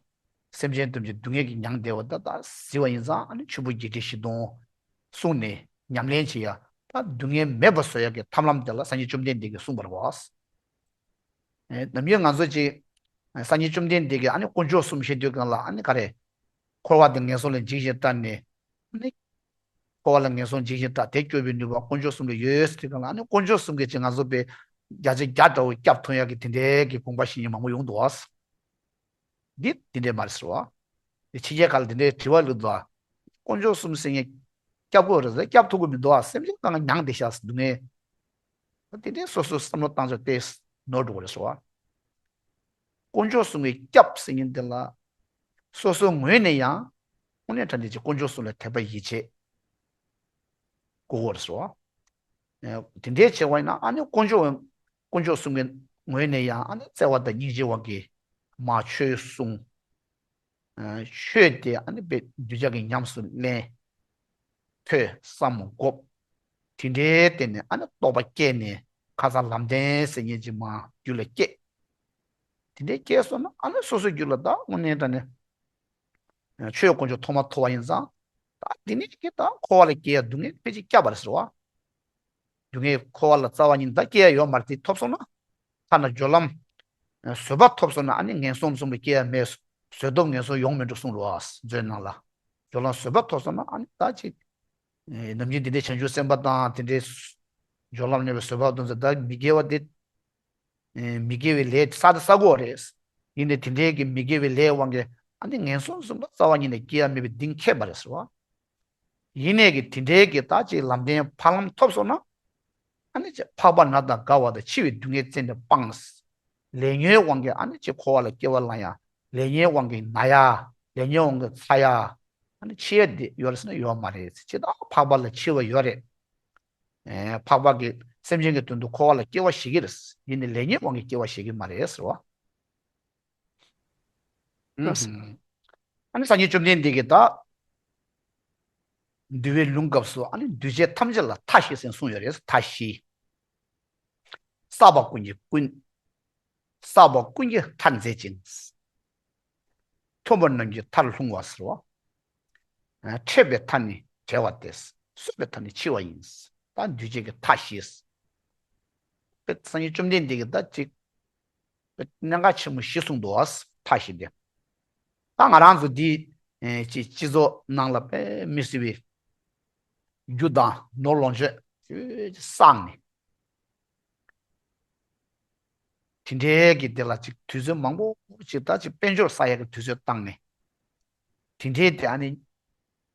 སེམས་ཅན་ཐམས་ཅད་སྡུག་བསྔལ་གྱིས་མྱངས་བསྡད་པ་ད་ད་གཟིགས་པ་ཡིན་ཙང་ཨ་ནི་ཆོས་ཕུང་བརྒྱད་ཁྲི་བཞི་སྟོང་གསུངས་ནས་ཉམས་ལེན་བྱེད་ཡ་ ད་སྡུག་བསྔལ་མེད་པ་བཟོ་ཡག་གི་ཐབས་ལམ་དེ་ལ་སངས་རྒྱས་བཅོམ་ལྡན་འདས་ཀྱིས་གསུངས་པ་རེད་བ། ཨེ་ནམ་རྒྱུན་ང་ཚོ་ཅིག་སངས་རྒྱས་བཅོམ་ལྡན་འདས་ཀྱིས་ཨ་ནི་དཀོན་མཆོག་གསུམ་བཤད་དུས་སྒང་ལ་ཨ་ནི་ག་རེ། འཁོར་བ་འདི་ངན་སོང་ལས་འཇིགས་ཤིང་སྐྲག་ནས། ཨ་ནི། འཁོར་བ་ལས་ངན་སོང་འཇིགས་ཤིང་སྐྲག་དེ་སྐྱོབ་པའི་ནུས་པ་དཀོན་མཆོག་གསུམ་ལ་ཡོད་ཟེར་དུས་སྒང་ལ་ཨ་ནི་དཀོན་མཆོག་གསུམ་གྱིས་ཅིག་ང་ཚོ་དཔེ་བརྒྱ་ཆ་བརྒྱ་འདྲ་བོ་སྐྱོབ་ཐུབ་ཡག་གི་དེ་འདྲའི་གི་དགོངས་པ་བཞེས་མཁན་མང་པོ་ཡོང་འདུག་བ། འདི་དེ་འདྲས་མ་རེད་ཟེར་བ། དེ་ཕྱི་རྒྱལ་ཁག་ལ་དེ་འདྲའི་དྲི་བ་སླེབས་འདུག་ཨ། དཀོན་མཆོག་གསུམ་ཟེར་མཁན་སྐྱབས་དགོས་རེད་ཟེར། སྐྱབས་ཐུབ་ཀྱི་མི་འདུག་ཨ། སེམས་ཅན་གང་ག་མྱངས་བསྡད་ཤག་ཟེར་སྡུག་བསྔལ། དེ་འདྲའི་སོ་སོའི་བསམ་བློ་བཏང་ཚོད་དེ་ནོར་འགྲོ་གི་རེད་ཟེར་བ། དཀོན་མཆོག་གསུམ་གྱི་སྐྱབས་ཟེར་མཁན་དེ་ལ་སོ་སོའི་ངོས་ནས་ཡང་དངོས་གནས་དྲང་གནས་ཀྱི་དཀོན་མཆོག་གསུམ་ལ་དད་པ་ཡིད་ཆེས་དགོས་ཀྱི་རེད་ཟེར་བ། ཨ་དེ་འདྲའི་བྱས་པ་ཡིན་ན་ཨ་ནི་དཀོན་མཆོག་དཀོན་མཆོག་གསུམ་གྱི་ངོས་ནས་ཡང་ཨ་ནི་བརྩེ་བ་དང་སྙིང་རྗེ་བ་གིས་མར་ཆོས་གསུངས། ཨ་ཆོས་དེ་ཨ་ནི་དཔེ་གདུལ་བྱ་གིས་ཉམས་སུ་ལེན། ཐོས་བསམ་སྒོམ། དེ་འདྲའི་སྟེང་ནས་ཨ་ནི་རྟོགས་པ་སྐྱེས་ནས་ཁ་སང་ལམ་བདེན་ཟེར་མཁན་ཅིག་མར་རྒྱུད་ལ་སྐྱེས། དེ་འདྲའི་སྐྱེས་སོང་ན་ཨ་ནི་སོ་སོའི་རྒྱུད་ལ་ད་དངོས་གནས་དྲང་གནས་ཆོས་དཀོན་མཆོག་ཐོག་མར་ཐོབ་པ་ཡིན་ཙང་། ད་འདི་ནས་ཀྱི་ད་འཁོར་བ་ལ་སྐྱེ་ཡ་སྡུག་བསྔལ་ཕལ་ཆེར་བསྐྱབས་པ་རེད་ཟེར་བ། སྡུག་བསྔལ་འཁོར་བ་ལ་རྩ་བ་ཉིད་ད་སྐྱེ་ཡ་ཡོད་མ་རེད། དེ་ཐོབ་སོང་ན། ཐ་ན་སྦྱོར་ལམ་བཟོད་པ་ཐོབ་སོང་ན་ཨ་ནི་ངན་སོང་གསུམ་ལ་སྐྱེ་ཡ་མེད། བཟོད་སྟོབས་ངན་སོང་ཡོང་མི་འགྲོ་གསུངས་རེད་བ། མཛོད་ནང་ལ། སྦྱོར་ལམ་བཟོད་པ་ཐོབ་སོང་ན་ཨ་ནི་ད་ཅིག་ནམ་རྒྱུན་འདི་འདྲའི་བྱང་ཆུབ་སེམས་དཔའ་དང་དེ་འདྲའི་སྦྱོར་ལམ་གནས་པའི་བཟོད་པ་དང་ད་མི་དགེ་བ་དེ། མི་དགེ་བའི་ལས་བསགས་དེ་བསགས་དགོས་རེད། ཡིན་ནའི་དེ་འདྲའི་གི་མི་དགེ་བའི་ལས་དབང་གིས་ཨ་ནི་ངན་སོང་གསུམ་ལ་རྩ་བ་ཉིད་ནས་སྐྱེ་ཡ་མེད་པའི་གདེང་ཁེལ་བ་རེད་ཟེར་བ། ཡིན་ནའི་གི་དེ་འདྲའི་གི་ད་ཅིག་ལམ་བདེན་འཕགས་ལམ་ཐོབ་སོང་ན། ཨ་ནི་ཅིག་འཕགས་པ་ན་དང་རྒ་བ་དང་འཆི་བའི་སྡུག་བསྔལ་རྩད་ནས་སྤངས། ལས་ཉོན་དབང་གིས་ཨ་ནི་ཅིག་འཁོར་བ་ལ་སྐྱེ་བ་བླང་ཡ། ལས་ཉོན་དབང་གིས་ན་ཡ། ལས་ཉོན་དབང་གིས་ཚ་ཡ། ཨ་ནི་འཆི་ཡ་དེ་ཡོད་རེད་ཟེར་ན་ཡོད་མ་རེད། ཇི་ལྟར་འཕགས་པ་ལ་འཆི་བ་ཡོད་རེད། ཨེ་འཕགས་པ་གིས་སེམས་ཅན་གྱི་དོན་དུ་འཁོར་བ་ལ་སྐྱེ་བ་བཞེས་ཀྱི་རེད། ཡིན་ནའི་ལས་ཉོན་དབང་གིས་སྐྱེ་བ་བཞེས་ཀྱི་མ་རེད་ཟེར་བ། ལགས་སོ། ཨ་ནི་སངས་རྒྱས་བཅོམ་ལྡན་འདས་ཀྱིས་ད་འདུལ་བའི་ལུང་སྐབས་སུ་ཨ་ནི་འདུལ་བྱེད་ཐམས་ཅད་ལ་མཐའ་བཞི་ཟེར་གསུངས་ཡོད་རེད། མཐའ་བཞི། བསགས་པ་ཀུན་གྱི་ཀུན། བསགས་པ་ཀུན་གྱི་མཐར་མཛད་ཅིང་། མཐོན་པོ་རྣམས་ཀྱི་མཐར་ལྷུང་བ་ཟེར་བ། ཨ་འཕྲད་པའི་མཐའ་ནི་བྲལ་བ་སྟེ། གསོད་པའི་མཐའ་ནི་འཆི་བ་ཡིན། ད་འདུལ་བྱེད་ཀྱི་མཐའ་བཞི། དཔེ་སངས་རྒྱས་བཅོམ་ལྡན་འདས་ཀྱིས་ད་ཅིག་དཔེ་གནད་འགག་ཆེན་མོ་བཞི་གསུངས་འདུག་བ། མཐའ་བཞི་སྟེ། ད་ང་རང་ཚོ་འདི་ཨེ་ཅིག་སྤྱི་ཚོགས་ནང་ལ་དཔེ་མི་སྲིད་པའི་རྒྱུ་དང་ནོར་ལོངས་སྤྱོད་བསགས་ནས། དེ་འདྲའི་གི་དེ་ལ་ཅིག་དུས་ཚོད་མང་པོ་ཅིག་ད་ཅིག་དཔལ་འབྱོར་བསགས་ཡག་གི་དུས་ཚོད་བཏང་ནས། དེ་འདྲའི་དེ་ཨ་ནི།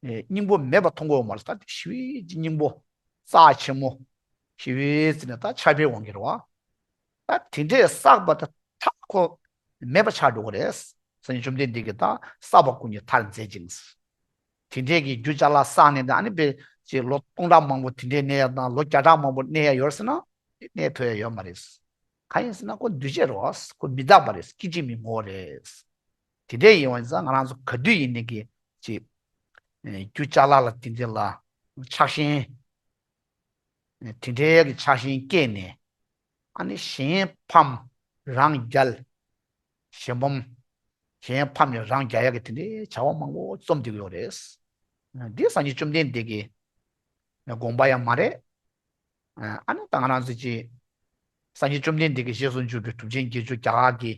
ཨེ་སྙིང་པོ་མེད་པ་མཐོང་གི་ཡོད་མ་རེད། ད་དེ་ཞི་བའི་སྙིང་པོ་རྩ་ཆེན་མོ་ཞི་བའི་ཟེར་ནས་ད་ཆགས་པའི་དབང་གིས་རེད་བ། ད་དེ་འདྲའི་བསགས་པ་ད་མཐར་ཁོ་མེད་པ་ཆགས་འགྲོ་གི་རེད། སངས་རྒྱས་བཅོམ་ལྡན་འདས་ཀྱིས་ད་བསགས་པ་ཀུན་གྱི་མཐར་མཛད་ཅིང་། དེ་འདྲའི་གི་རྒྱུ་ཅ་ལག་བསགས་ནས་ད་ཨ་ནི་དཔེ་ཅིག་ལོ་སྟོང་ཕྲག་མང་པོ་དེ་འདྲའི་གནས་ཡ་དང་ལོ་བརྒྱ་ཕྲག་མང་པོ་གནས་ཡ་ཡོད་ཟེར་ན་དེ་གནས་ཐུབ་ཡ་ཡོད་མ་རེད། གང་ཡིན་ཟེར་ན་ཁོ་འདུས་བྱས་རེད་བ། ཁོ་མི་རྟག་པ་རེད། སྐད་ཅིག་མའི་ངོ་བོ་རེད། དེ་འདྲའི་ཡིན་བ་ཡིན་ཙང་ང་རང་ཚོ་ག་དུས་ཡིན་ནའི་གི་ཅིག་ཨེ་རྒྱུ་ཅ་ལག་ལ་དེ་འདྲ་ལ་ཆགས་ཞེན། ཨེ་དེ་འདྲའི་གི་ཆགས་ཞེན་སྐྱེས་ནས་ཨ་ནི་གཞན་ཕམ་རང་རྒྱལ། གཞན་ཕམ། གཞན་ཕམ་ནས་རང་རྒྱལ་ཡག་གི་དེ་འདྲའི་བྱ་བ་མང་པོ་རྩོམ་བསྡད་ཀྱི་ཡོད་རེད། འདི་སངས་རྒྱས་བཅོམ་ལྡན་འདས་ཀྱི་དགོངས་པ་ཡང་མ་རེད། ཨ་ནི་ད་ང་རང་ཚོ་ཅིག་སངས་རྒྱས་བཅོམ་ལྡན་འདས་ཀྱི་རྗེས་སུ་འཇུག་པའི་གྲུབ་ཆེན་བརྒྱད་ཅུ་རྒྱ་གར་གྱི་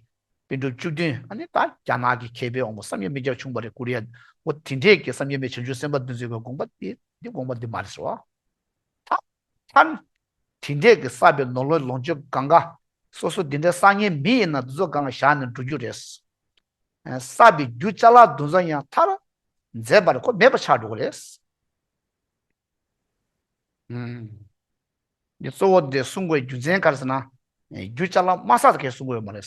པཎ་གྲུབ་བཅུ་བདུན། ཨ་ནི་ད་རྒྱ་ནག་གི་མཁས་པའི་དབང་པོ་བསམ་ཡས་མི་བརྒྱ་བྱུང་བ་རེད། ཀོ་རི་ཡ། འོ་དེ་འདྲས་ཀྱི་བསམ་ཡས་མི་བྱང་ཆུབ་སེམས་དཔའ་འདི་ཚོའི་དགོངས་པ་འདི་འདི་དགོངས་པ་འདི་མ་རེད་ཟེར་བ། ད་མཐར་དེ་འདྲས་ཀྱི་བསགས་པའི་ནོར་ལོངས་ལོངས་སྤྱོད་གང་ག་སོ་སོ་འདི་འདྲའི་བསགས་མཁན་མི་ཡིན་ན་འདི་ཚོ་གང་ག་བཞག་ནས་འགྲོ་རྒྱུ་རེད། བསགས་པའི་རྒྱུ་ཅ་ལག་འདི་ཚོ་ཡང་མཐར་མཛད་པ་རེད། ཁོ་མེད་པ་ཆགས་འགྲོ་གི་རེད། ཨུམ། འདི་གཙོ་བོ་འདི་གསུང་དགོས་རྒྱུ་མཚན་ག་རེ་ཟེར་ན། རྒྱུ་ཅ་ལག་མ་བསགས་ཀྱི་གསུང་དགོས་མ་རེད།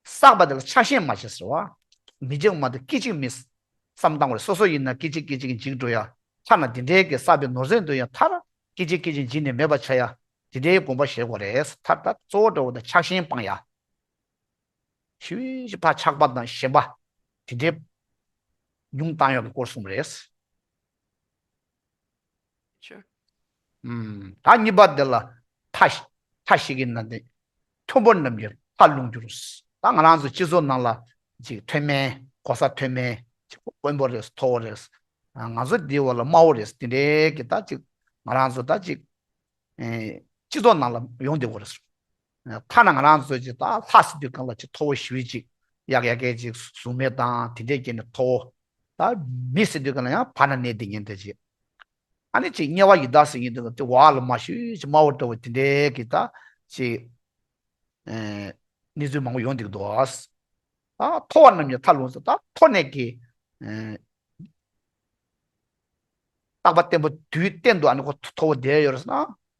བསགས་པ་དེ་ལ་ཆགས་ཞེན་མ་བྱེད་ཟེར་བ། མི་འཇིགས་མ་དེ་སྐད་ཅིག་མི་བསམ་བཏང་བ་རེད། སོ་སོ་ཡིན་ན་སྐད་ཅིག་སྐད་ཅིག་འཇིག་འགྲོ་ཡ། ཐ་ན་དེ་འདྲའི་གི་བསགས་པའི་ནོར་རྫས་འདི་ཡང་མཐར་སྐད་ཅིག་སྐད་ཅིག་འཇིག་ནས་མེད་པ་ཆགས་ཡ། དེ་འདྲའི་དགོངས་པ་བཞེས་དགོས་རེད། མཐར་ད་གཙོ་བོ་འདྲ་བོ་དང་ཆགས་ཞེན་སྤང་ཡ། ཞི་བའི་ཕར་ཆགས་པ་དང་ཞེན་པ་དེ་འདྲའི་ཉུང་བཏང་ཡག་གི་སྐོར་གསུངས་པ་རེད། Sure. ཨུམ། ད་གཉིས་པ་དེ་ལ་མཐའ་བཞི། མཐའ་བཞི་གི་ནང་ནས་མཐོན་པོ་རྣམས་ཀྱི་མཐར་ལྷུང་འགྱུར། ད་ང་རང་ཚོ་སྤྱི་ཚོགས་ནང་ལ་ཅིག་མཐོ་དམན་གོ་ས་མཐོ་དམན་ཅིག་དཔོན་པོ་རེད་མཐོ་བོ་རེད། ང་ཚོ་འདི་བ་ལ་དམའ་བོ་རེད་དེ་འདྲའི་གི་ད་ཅིག་ང་རང་ཚོ་ད་ཅིག་ ཨེ་སྤྱི་ཚོགས་ནང་ལ་ཡོང་བསྡད་ཡོད་རེད། ཐ་ན་ང་རང་ཚོ་ཅིག་ད་ལྷ་ཟེར་དུས་སྒང་ལ་ཅིག་མཐོ་བོ་ཞེ་པོ་ཅིག་ཡག་ཡག་གི་ཅིག་གཟུགས་མེད་དང་དེ་འདྲས་བྱས་ནས་མཐོ་བོ། ད་མི་ཟེར་དུས་སྒང་ལ་ཡང་བར་ན་གནས་བསྡད་མཁན་དེ་ཅིག་ཨ་ནི་ཅིག་དམྱལ་བ་ཡི་དྭགས་ཟེར་མཁན་དེ་ཚོ་དེ་འོག་ལ་མར་ཞུ་ཅིག་དམའ་བོ་འདྲ་བོ་དེ་འདྲས་ཀྱི་ད་ཅིག་ཨེ་གནས་ཚུལ་མང་པོ་ཡོང་བསྡད་ཀྱི་འདུག་ཨ་ད་མཐོ་བ་རྣམས་ཀྱི་མཐའ་ལྷུང་ཟེར། ད་མཐོ་གནས་ཀྱི་ཨེ་རྟག་པ་བརྟན་པོ་དུས་གཏན་དུ་ཨ་ནི་ཁོ་མཐོ་བོ་བསྡད་ཡོད་རེད་ཟེར་ན་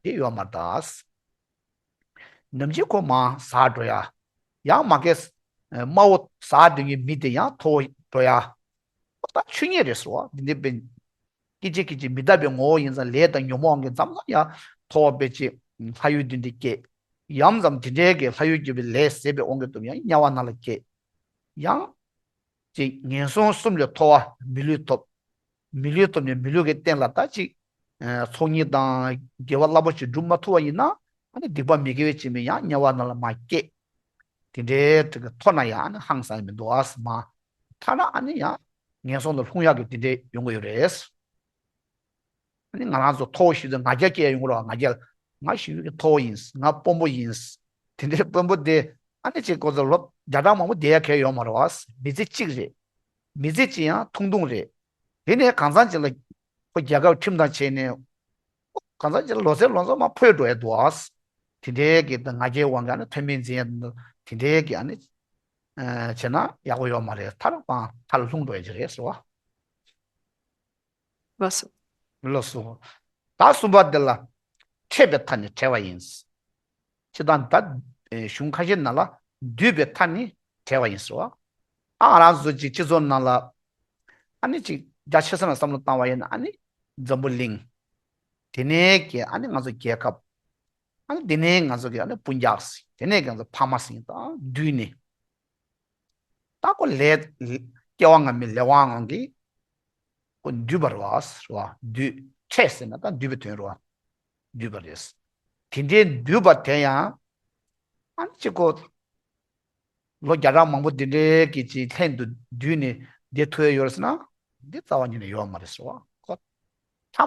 དེ་ཡོད་མ་རེད་ད། ནམ་འཆི་ཁོ་མར་ཟག་འགྲོ་ཡ། ཡང་མ་གིར་དམའ་བོ་ཟག་སྡོད་མཁན་མི་དེ་ཡང་མཐོ་བོ་འགྲོ་ཡ། ཁོ་ད་ཆོས་ཉིད་རེད་ཟེར་བ་འདི་འདྲའི་དཔེ། སྐད་ཅིག་སྐད་ཅིག་མི་རྟག་པའི་ངོ་བོ་ཡིན་ཙང་ལས་དང་ཉོན་མོངས་དབང་གིས་མཚམས་མཚམས་ཡང་མཐོ་བ་དཔེ་ཅིག་ལྷ་ཡུལ་འདི་འདྲའི་སྐྱེ། ཡང་མཚམས་དེ་འདྲའི་གི་ལྷ་ཡུལ་སྐྱེ་བའི་ལས་ཟད་པའི་དབང་གིས་དུ་ཡང་དམྱལ་བ་ནང་ལ་སྐྱེ། ཡང་ཅིག་ངན་སོང་གསུམ་ལས་མཐོ་བ་མི་ལུས་ཐོབ། མི་ལུས་ཐོབ་ནས་མི་ལུས་ཀྱི་སྟེང་ལ་ད་ཅིག་ཚོགས་གཉིས་དང་དགེ་བ་རླབས་པོ་ཆེ་སྒྲུབ་མ་ཐུབ་པ་ཡིན་ན་ཨ་ནི་སྡིག་པ་མི་དགེ་བའི་བྱེད་མི་ཡང་དམྱལ་བ་ནང་ལ་མར་སྐྱེ། དེ་འདྲའི་དེ་གི་མཐོ་ན་ཡང་ཨ་ནི་ཧང་སང་ཡ་མི་འདུག་ཨ་སི་མ། ཐ་ན་ཨ་ནི་ཡང་ངན་སོང་ལ་ལྷུང་ཡག་གི་དེ་འདྲའི་ཡོང་གི་ཡོད་རེད། ཨ་ནི་ང་རང་ཚོ་མཐོ་བོ་ཞིག་ཏུ་ང་རྒྱལ་སྐྱེ་ཡ་ཡོང་གི་རེད་བ། ང་རྒྱལ། ང་ཞེ་པོ་གི་མཐོ་བོ་ཡིན། ང་དཔོན་པོ་ཡིན། དེ་འདྲའི་དཔོན་པོ་དེ་ཨ་ནི་ཅིག་ཁོ་ཚོ་ལོ་བརྒྱ་ཕྲག་མང་པོ་བསྡད་ཡ་གལ་ཡོད་མ་རེད་བ། མི་ཚེ་གཅིག་རེད། མི་ཚེ་གཅིག་ཡང་ཐུང་ཐུང་རེད། དེ་ནས་གང་ཚང་ཅིག་ལ་ཁོ་རྒྱལ་ཁབ་ཁྲིམས་དང་བྱས་ནས་གང་ཚང་ཅིག་ལ་ལོ་ཚེ་ལོ་ཚང་མ་འཕོས་འགྲོ་ཡ་འདུག་ཨ། དེ་འདྲའི་གི་ང་རྒྱལ་དབང་གིས་ཨ་ནི་མཐོ་དམན་འཛིན་ཡ་འདུག་དེ་འདྲའི་གི་ཨ་ནི་བྱས་ན་ཡག་པོ་ཡོད་མ་རེད། མཐར་མཐར་ལྷུང་འགྲོ་ཡ་ཅིག་རེད་ཟེར་བ། ལགས་སོ། ལགས་སོ། ད་གསུམ་པ་འདི་ལ་འཕྲད་པའི་མཐའ་ནི་བྲལ་བ་ཡིན། སྤྱིར་བཏང་ད་གཞུང་ཁ་ཤས་ནང་ལ་འདུས་པའི་མཐའ་ནི་བྲལ་བ་ཡིན་ཟེར་བ། ཨ་ང་རང་ཚོ་ཅིག་སྤྱི་ཚོགས་ནང་ལ་ཨ་ནི་ཅིག་རྒྱ་ཆེ་ས་ནས་བསམ་བློ་བཏང་བ་ཡིན་ན་ཨ་ནི་འཛམ་བུ་གླིང་། དེ་ནས་ཀྱི་ཨ་ནི་ང་ཚོ་རྒྱལ་ཁབ། ཨ་ནི་དེ་ནས་ང་ཚོ་གི་ཨ་ནི་སྤུན་ཀྱག་ཟིན། དེ་ནས་ཀྱི་ང་ཚོ་ཕ་མ་ཟིན་དང་འདུས་ནས། ད་ཁོ་ལས་སྐྱེ་བ་སྔ་མའི་ལས་དབང་གིས་ཁོ་འདུས་པ་རེད་བ། རེད་བ། འདུས། འཕྲད་ཟེར་ན་ད་འདུས་པའི་དོན་རེད་བ། འདུས་པ་རེད། དེ་འདྲའི་འདུས་པ་དེ་ཡང་ཨ་ནི་ཅིག་ཁོ་ལོ་བརྒྱ་ཕྲག་མང་པོ་འདི་འདྲའི་གི་ཅིག་ལྷན་དུ་འདུས་ནས་བསྡད་ཐུབ་ཡ་ཡོད་རེད་ཟེར་ན་འདི་རྩ་བ་ཉིད་ནས་ཡོད་མ་རེད་ཟེར་བ། ཁོ་ཐ་མ་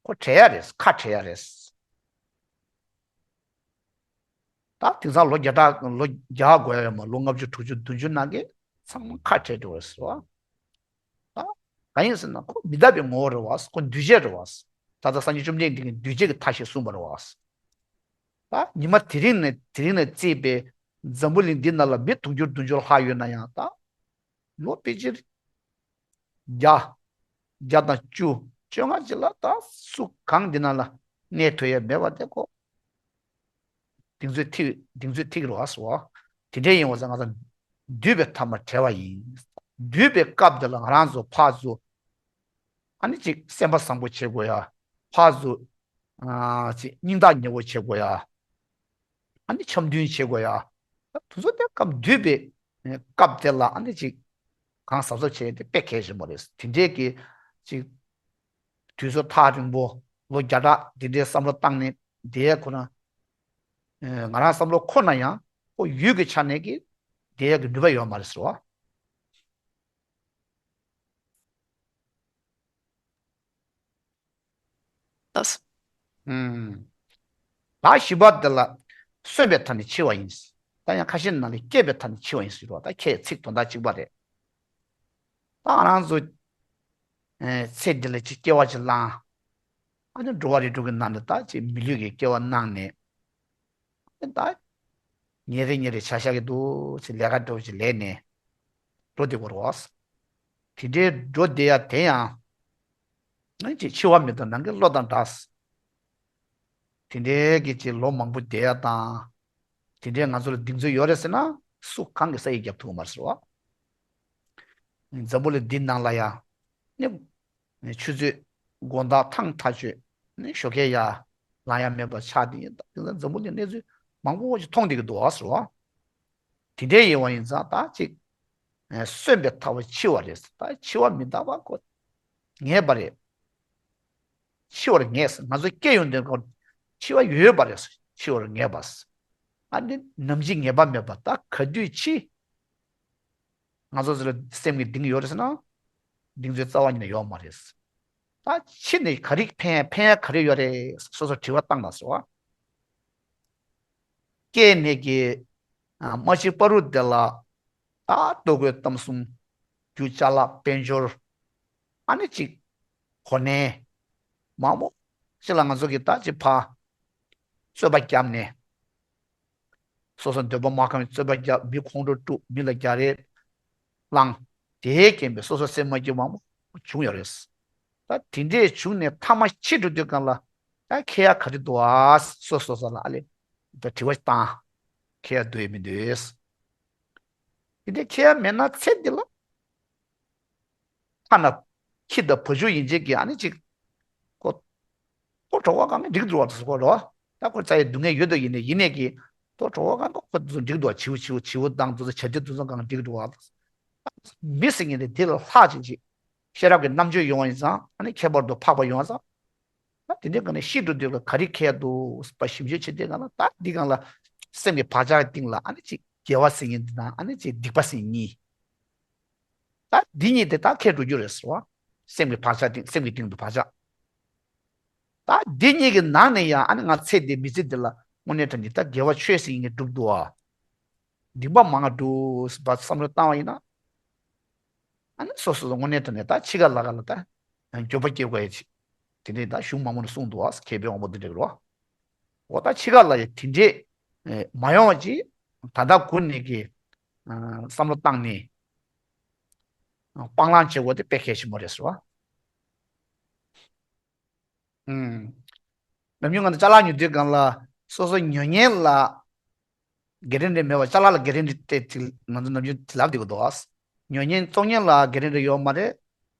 ཁོ་བྲལ་ཡ་རེད། ཁ་བྲལ་ཡ་རེད། ད་དེང་སང་ལོ་བརྒྱ་ཕྲག་ལོ་བརྒྱ་འགོར་ཡ་ཡོད་མ། ལོ་ལྔ་བཅུ་དྲུག་ཅུ་བདུན་ཅུ་ནང་གི་ཚང་མ་ཁ་བྲལ་འགྲོ་བ་ཟེར་བ། ད་གང་ཡིན་ཟེར་ན་ཁོ་མི་རྟག་པའི་ངོ་བོ་རེད་བ། ཁོ་འདུས་བྱས་རེད་བ། ད་ལྟ་སངས་རྒྱས་བཅོམ་ལྡན་འདས་ཀྱིས་འདུས་བྱས་ཀྱི་མཐའ་ཞེས་གསུངས་པ་རེད་བ། ད་ཉི་མ་དེ་རིང་ནས་དེ་རིང་ནས་བརྩིས་པའི་འཛམ་བུ་གླིང་འདི་ནང་ལ་མི་དུང་ཕྱུར་བདུན་ཅུ་ལྷག་ཡོད་ན་ཡང་ད་ལོ་ཕལ་ཆེར་བརྒྱ། བརྒྱ་དང་བཅུ། བཅོ་ལྔ་ཅིག་ལ་ད་སུ་གང་འདི་ནང་ལ་གནས་ཐུབ་ཡ་མེད་པ་དེ་ཁོ་གདེང་ཚོད་ཐིག་གདེང་ཚོད་ཐིག་རེད་བ་ཟེར་བ། དེ་འདྲའི་ཡིན་བ་ཟེར་ང་ཚོ་འདུས་པའི་མཐའ་མ་བྲལ་བ་ཡིན། འདུས་པའི་སྐབས་དེ་ལ་ང་རང་ཚོ་ཕར་ཚུར་ཨ་ནི་ཅིག་སེམས་པ་བཟང་པོ་བྱེད་དགོས་ཡ། ཕར་ཚུར་ཨ་ཅིག་སྙིང་ཐག་ཉེ་བོ་བྱེད་དགོས་ཡ། ཨ་ནི་འཆམ་མཐུན་བྱེད་དགོས་ཡ། ད་དུས་ཚོད་དེ་སྐབས་འདུས་པའི་སྐབས་དེ་ལ་ཨ་ནི་ཅིག་གང་གཟབ་གཟབ་བྱས་ཏེ་དཔེ་གལ་ཆེན་པོ་རེད། དེ་འདྲས་ཀྱི་ཅིག་དུས་ཚོད་ཐག་རིང་པོ་ལོ་བརྒྱ་ཕྲག་འདི་འདྲའི་བསམ་བློ་བཏང་ནས་བསྡད་ཡ་ཁོ་ན། ང་རང་བསམ་བློ་འཁོར་ན་ཡང་ཁོ་ཡུལ་གྱི་ཆ་ནས་ཀྱི་བསྡད་ཡ་གི་ནུས་པ་ཡོད་མ་རེད་ཟེར་བ། ལགས་སོ། ཨུམ། ད་བཞི་པ་འདི་ལ་གསོན་པའི་མཐའ་ནི་འཆི་བ་ཡིན། ད་ཡང་ཁ་ཤས་ནང་ལ་སྐྱེས་པའི་མཐའ་ནི་འཆི་བ་ཡིན་ཟེར་བ། ད་ཁྱེད་ཚིག་དོན་དག་གཅིག་པ་རེད། ད་ང་རང་ཚོ་ཨེ་ཚེ་འདི་ལ་ཅིག་སྐྱེ་བ་ཅིག་བླངས། ཨ་ནི་འགྲོ་བ་རིགས་དྲུག་གི་ནང་ནས་ད་ཅིག་མི་ལུས་ཀྱི་སྐྱེ་བ་བླངས་ནས། ཨ་ནི་ད་ཉིན་རེ་ཉིན་རེ་བྱ་བཞག་གི་འདུག་ཅིག་ལས་ཀ་འདྲ་བོ་ཅིག་ལས་ནས་འགྲོ་བསྡད་དགོས་རེད་བ། དེ་འདྲའི་འགྲོ་བསྡད་ཡ་དེ་ཡང་ཨ་ནི་ཅིག་འཆི་བ་མི་རྟག་ནང་གི་བློ་དང་འདྲ། དེ་འདྲའི་གི་ཅིག་ལོ་མང་པོ་བསྡད་ཡ་དང་། དེ་འདྲའི་ང་ཚོ་ལ་གདེང་ཚོད་ཡོད་རེད་ཟེར་ན་སུ་གང་གིས་ས་ཡིག་བརྒྱབ་ཐུབ་ཀྱི་མ་རེད་ཟེར་བ། འཛམ་བུ་གླིང་འདི་ནང་ལ་ཡ་ནི་ཆུ་ཚོད་དགོང་དག་ཐང་ཐག་ཆོད་ནི་ཞོགས་ཀས་ཡར་ལངས་ཡ་མེད་པ་ཆགས་བསྡད་ཡིན། ད་དེང་སང་འཛམ་བུ་གླིང་གནས་ཚུལ་མང་པོ་ཞིག་མཐོང་བསྡད་ཀྱི་འདུག་ཟེར་བ། དེ་འདྲའི་ཡིན་པ་ཡིན་ཙང་ད་ཅིག་གསོན་པའི་མཐའ་བ་འཆི་བ་རེད། ད་འཆི་བ་མི་རྟག་པ་ཁོ་ངེས་པ་རེད། འཆི་བར་ངེས། ང་ཚོ་སྐྱེ་ཡོང་དུས་ཁོ་འཆི་བ་ཡོད་པ་རེད། འཆི་བར་ངེས་པ། ཨ་ནི་ནམ་འཆི་ངེས་པ་མེད་པ། ད་ག་དུས་འཆི། ང་ཚོ་ཚོ་ལ་སེམས་ཀྱི་གདེང་ཡོད་རེད་ཟེར་ན་གདེང་ཚོད་རྩ་བ་ཉིད་ནས་ཡོད་མ་རེད། ད་ཕྱི་ནས་ག་རེ་ཕན་ཕན་ཡ་ག་རེ་ཡོད་རེད། སོ་སོ་དྲི་བ་བཏང་དང་ཟེར་བ། སྐྱེས་ནས་ཀྱི་ཨ་རྨ་ཆེན་བར་དུ་དེ་ལ་ད་ལྟོ་གོས་གཏམ་གསུམ། རྒྱུ་ཅ་ལག་དཔལ་འབྱོར། ཨ་ནི་ཅིག་གོ་གནས་མང་པོ་ཅིག་ལ་ང་ཚོ་གི་ད་ཅིག་ཕ་རྩོད་པ་བརྒྱབ་ནས། སོ་སོ་འདོད་པ་མ་ཁེངས་པའི་རྩོད་པ་རྒྱབ། མི་ཁོང་ཁྲོ་དཀྲུགས། མི་ལ་རྒྱ་རེ་བསླངས། དེའི་རྐྱེན་པས་སོ་སོ་སེམས་མ་སྐྱིད་མང་པོ་བྱུང་ཡོད་རེད། ད་དེ་འདྲས་བྱུང་ནས་མཐའ་མ་ཤི་འགྲོ་དུས་སྒང་ལ་ད་ཁེ་ཡ་ག་རེ་འདུག་ཨ། སོ་སོ་སོ་ལ་ཨ་ལས་ད་དྲི་བ་བཏང་། ཁེ་ཡ་འདུག་ཡ་མི་འདུག་དེ་འདྲས་ཁེ་ཡ་མེད་ན་ཚེ་འདི་ལ། ཐ་ན་ཁྱི་དང་བ་ཕྱུགས་ཡིན་ཅིག་གི་ཨ་ནི་ཅིག་ཁོ་ཁོ་གྲོད་ཁོག་གང་གི་འགྲིག་འགྲོ་བ་དང་ཟེར་གོ་རོ། ད་ཁོ་རྩ་ཡི་སྡུག་བསྔལ་ཡོད་དོ་ཡིན་ནས་ཡིན་ནས་ཀྱི་ཁོ་གྲོད་ཁོག་གང་གི་ཁོ་དུ་འགྲིག་འགྲོ་བ། བྱིའུ་བྱིའུ་བྱིའུ་དང་དུ་བྱ་དུ་དུ་ཚང་གང་འགྲིག་འགྲོ་བ། མི་ཟེར་མཁན་དེ་དེ་ལ་ལྷག་ཅིག་ཅིག་ཤེས་རབ་ཀྱི་རྣམ་དཔྱོད་ཡོང་བ་ཡིན་ཙང་ཨ་ནི་ཁྱད་པར་དུ་འཕགས་པ་ཡོང་བ་ཙང་། ད་དེ་འདྲའི་སྒང་ནས་ཤི་འགྲོ་དུས་ལ་ག་རེ་ཁེལ་འདུག་པ་ཞིབ་འཇུག་བྱེད་དུས་སྒང་ལ་ད་འདི་སྒང་ལ་སེམས་ཀྱི་བག་ཆགས་སྟེང་ལ་ཨ་ནི་ཅིག་དགེ་བ་ཟེར་མཁན་དེ་དང་ཨ་ནི་ཅིག་སྡིག་པ་ཟེར་གཉིས། ད་འདི་གཉིས་དེ་ད་ཁེལ་འགྲོ་རྒྱུ་རེད་ཟེར་བ། སེམས་ཀྱི་བག་ཆགས་སྟེང་སེམས་ཀྱི་སྟེང་དུ་བག་ཆགས། ད་འདི་གཉིས་ཀྱི་ནང་ནས་ཡང་ཨ་ནི་ང་ཚེ་འདི་མི་ཚེ་འདི་ལ་དངོས་གནས་དྲང་གནས་ད་དགེ་བ་ཆོས་ཟེར་མཁན་གྱིས་སྒྲུབ་འདུག་བ། སྡིག་པ་མང་ང་སྒྲུབ་པ་བསམ་བློ་བཏང་བ་ཡིན་ན། ཨ་ནི་སོ་སོ་སོ་དངོས་གནས་དྲང་གནས་ད་འཆི་ཁ་ལ་ཁ་ལ་ད་འགྱོད་པ་སྐྱེ་དགོས་ཡ་ཅིག་དེ་འདྲའི་ད་གཞུང་མང་པོ་ནས་གསུངས་འདུག་བ། མཁས་པའི་དབང་པོ་འདི་འདྲ་གི་རོ། འོ་ད་འཆི་ཁ་ལ་ཡ་དེ་འདྲས་མ་ཡོང་བ་ཅིག་ད་ལྟ་ཀུན་ནས་ཀྱི་བསམ་བློ་བཏང་ནས་སྤང་བླང་བྱེད་དགོས་དེ་དཔེ་གལ་ཆེན་པོ་རེད་ཟེར་བ། ཨུམ། ནམ་རྒྱུན་ང་ཚོ་ཅ་ལག་ཉོ་དུས་སྒང་ལ་སོ་སོ་ཉོ་མཁན་ལ་གེ་རན་ཊི་མེད་པ་ཅ་ལག་ལ་གེ་རན་ཊི་སྤྲད་དེ་ང་ཚོ་ནམ་རྒྱུན་དེ་ལབ་བསྡད་ཀྱི་འདུག་ཨ། ཉོ་མཁན་བཙོང་མཁན་ལ་གེ་རན་ཊི་ཡོད་མ་རེད།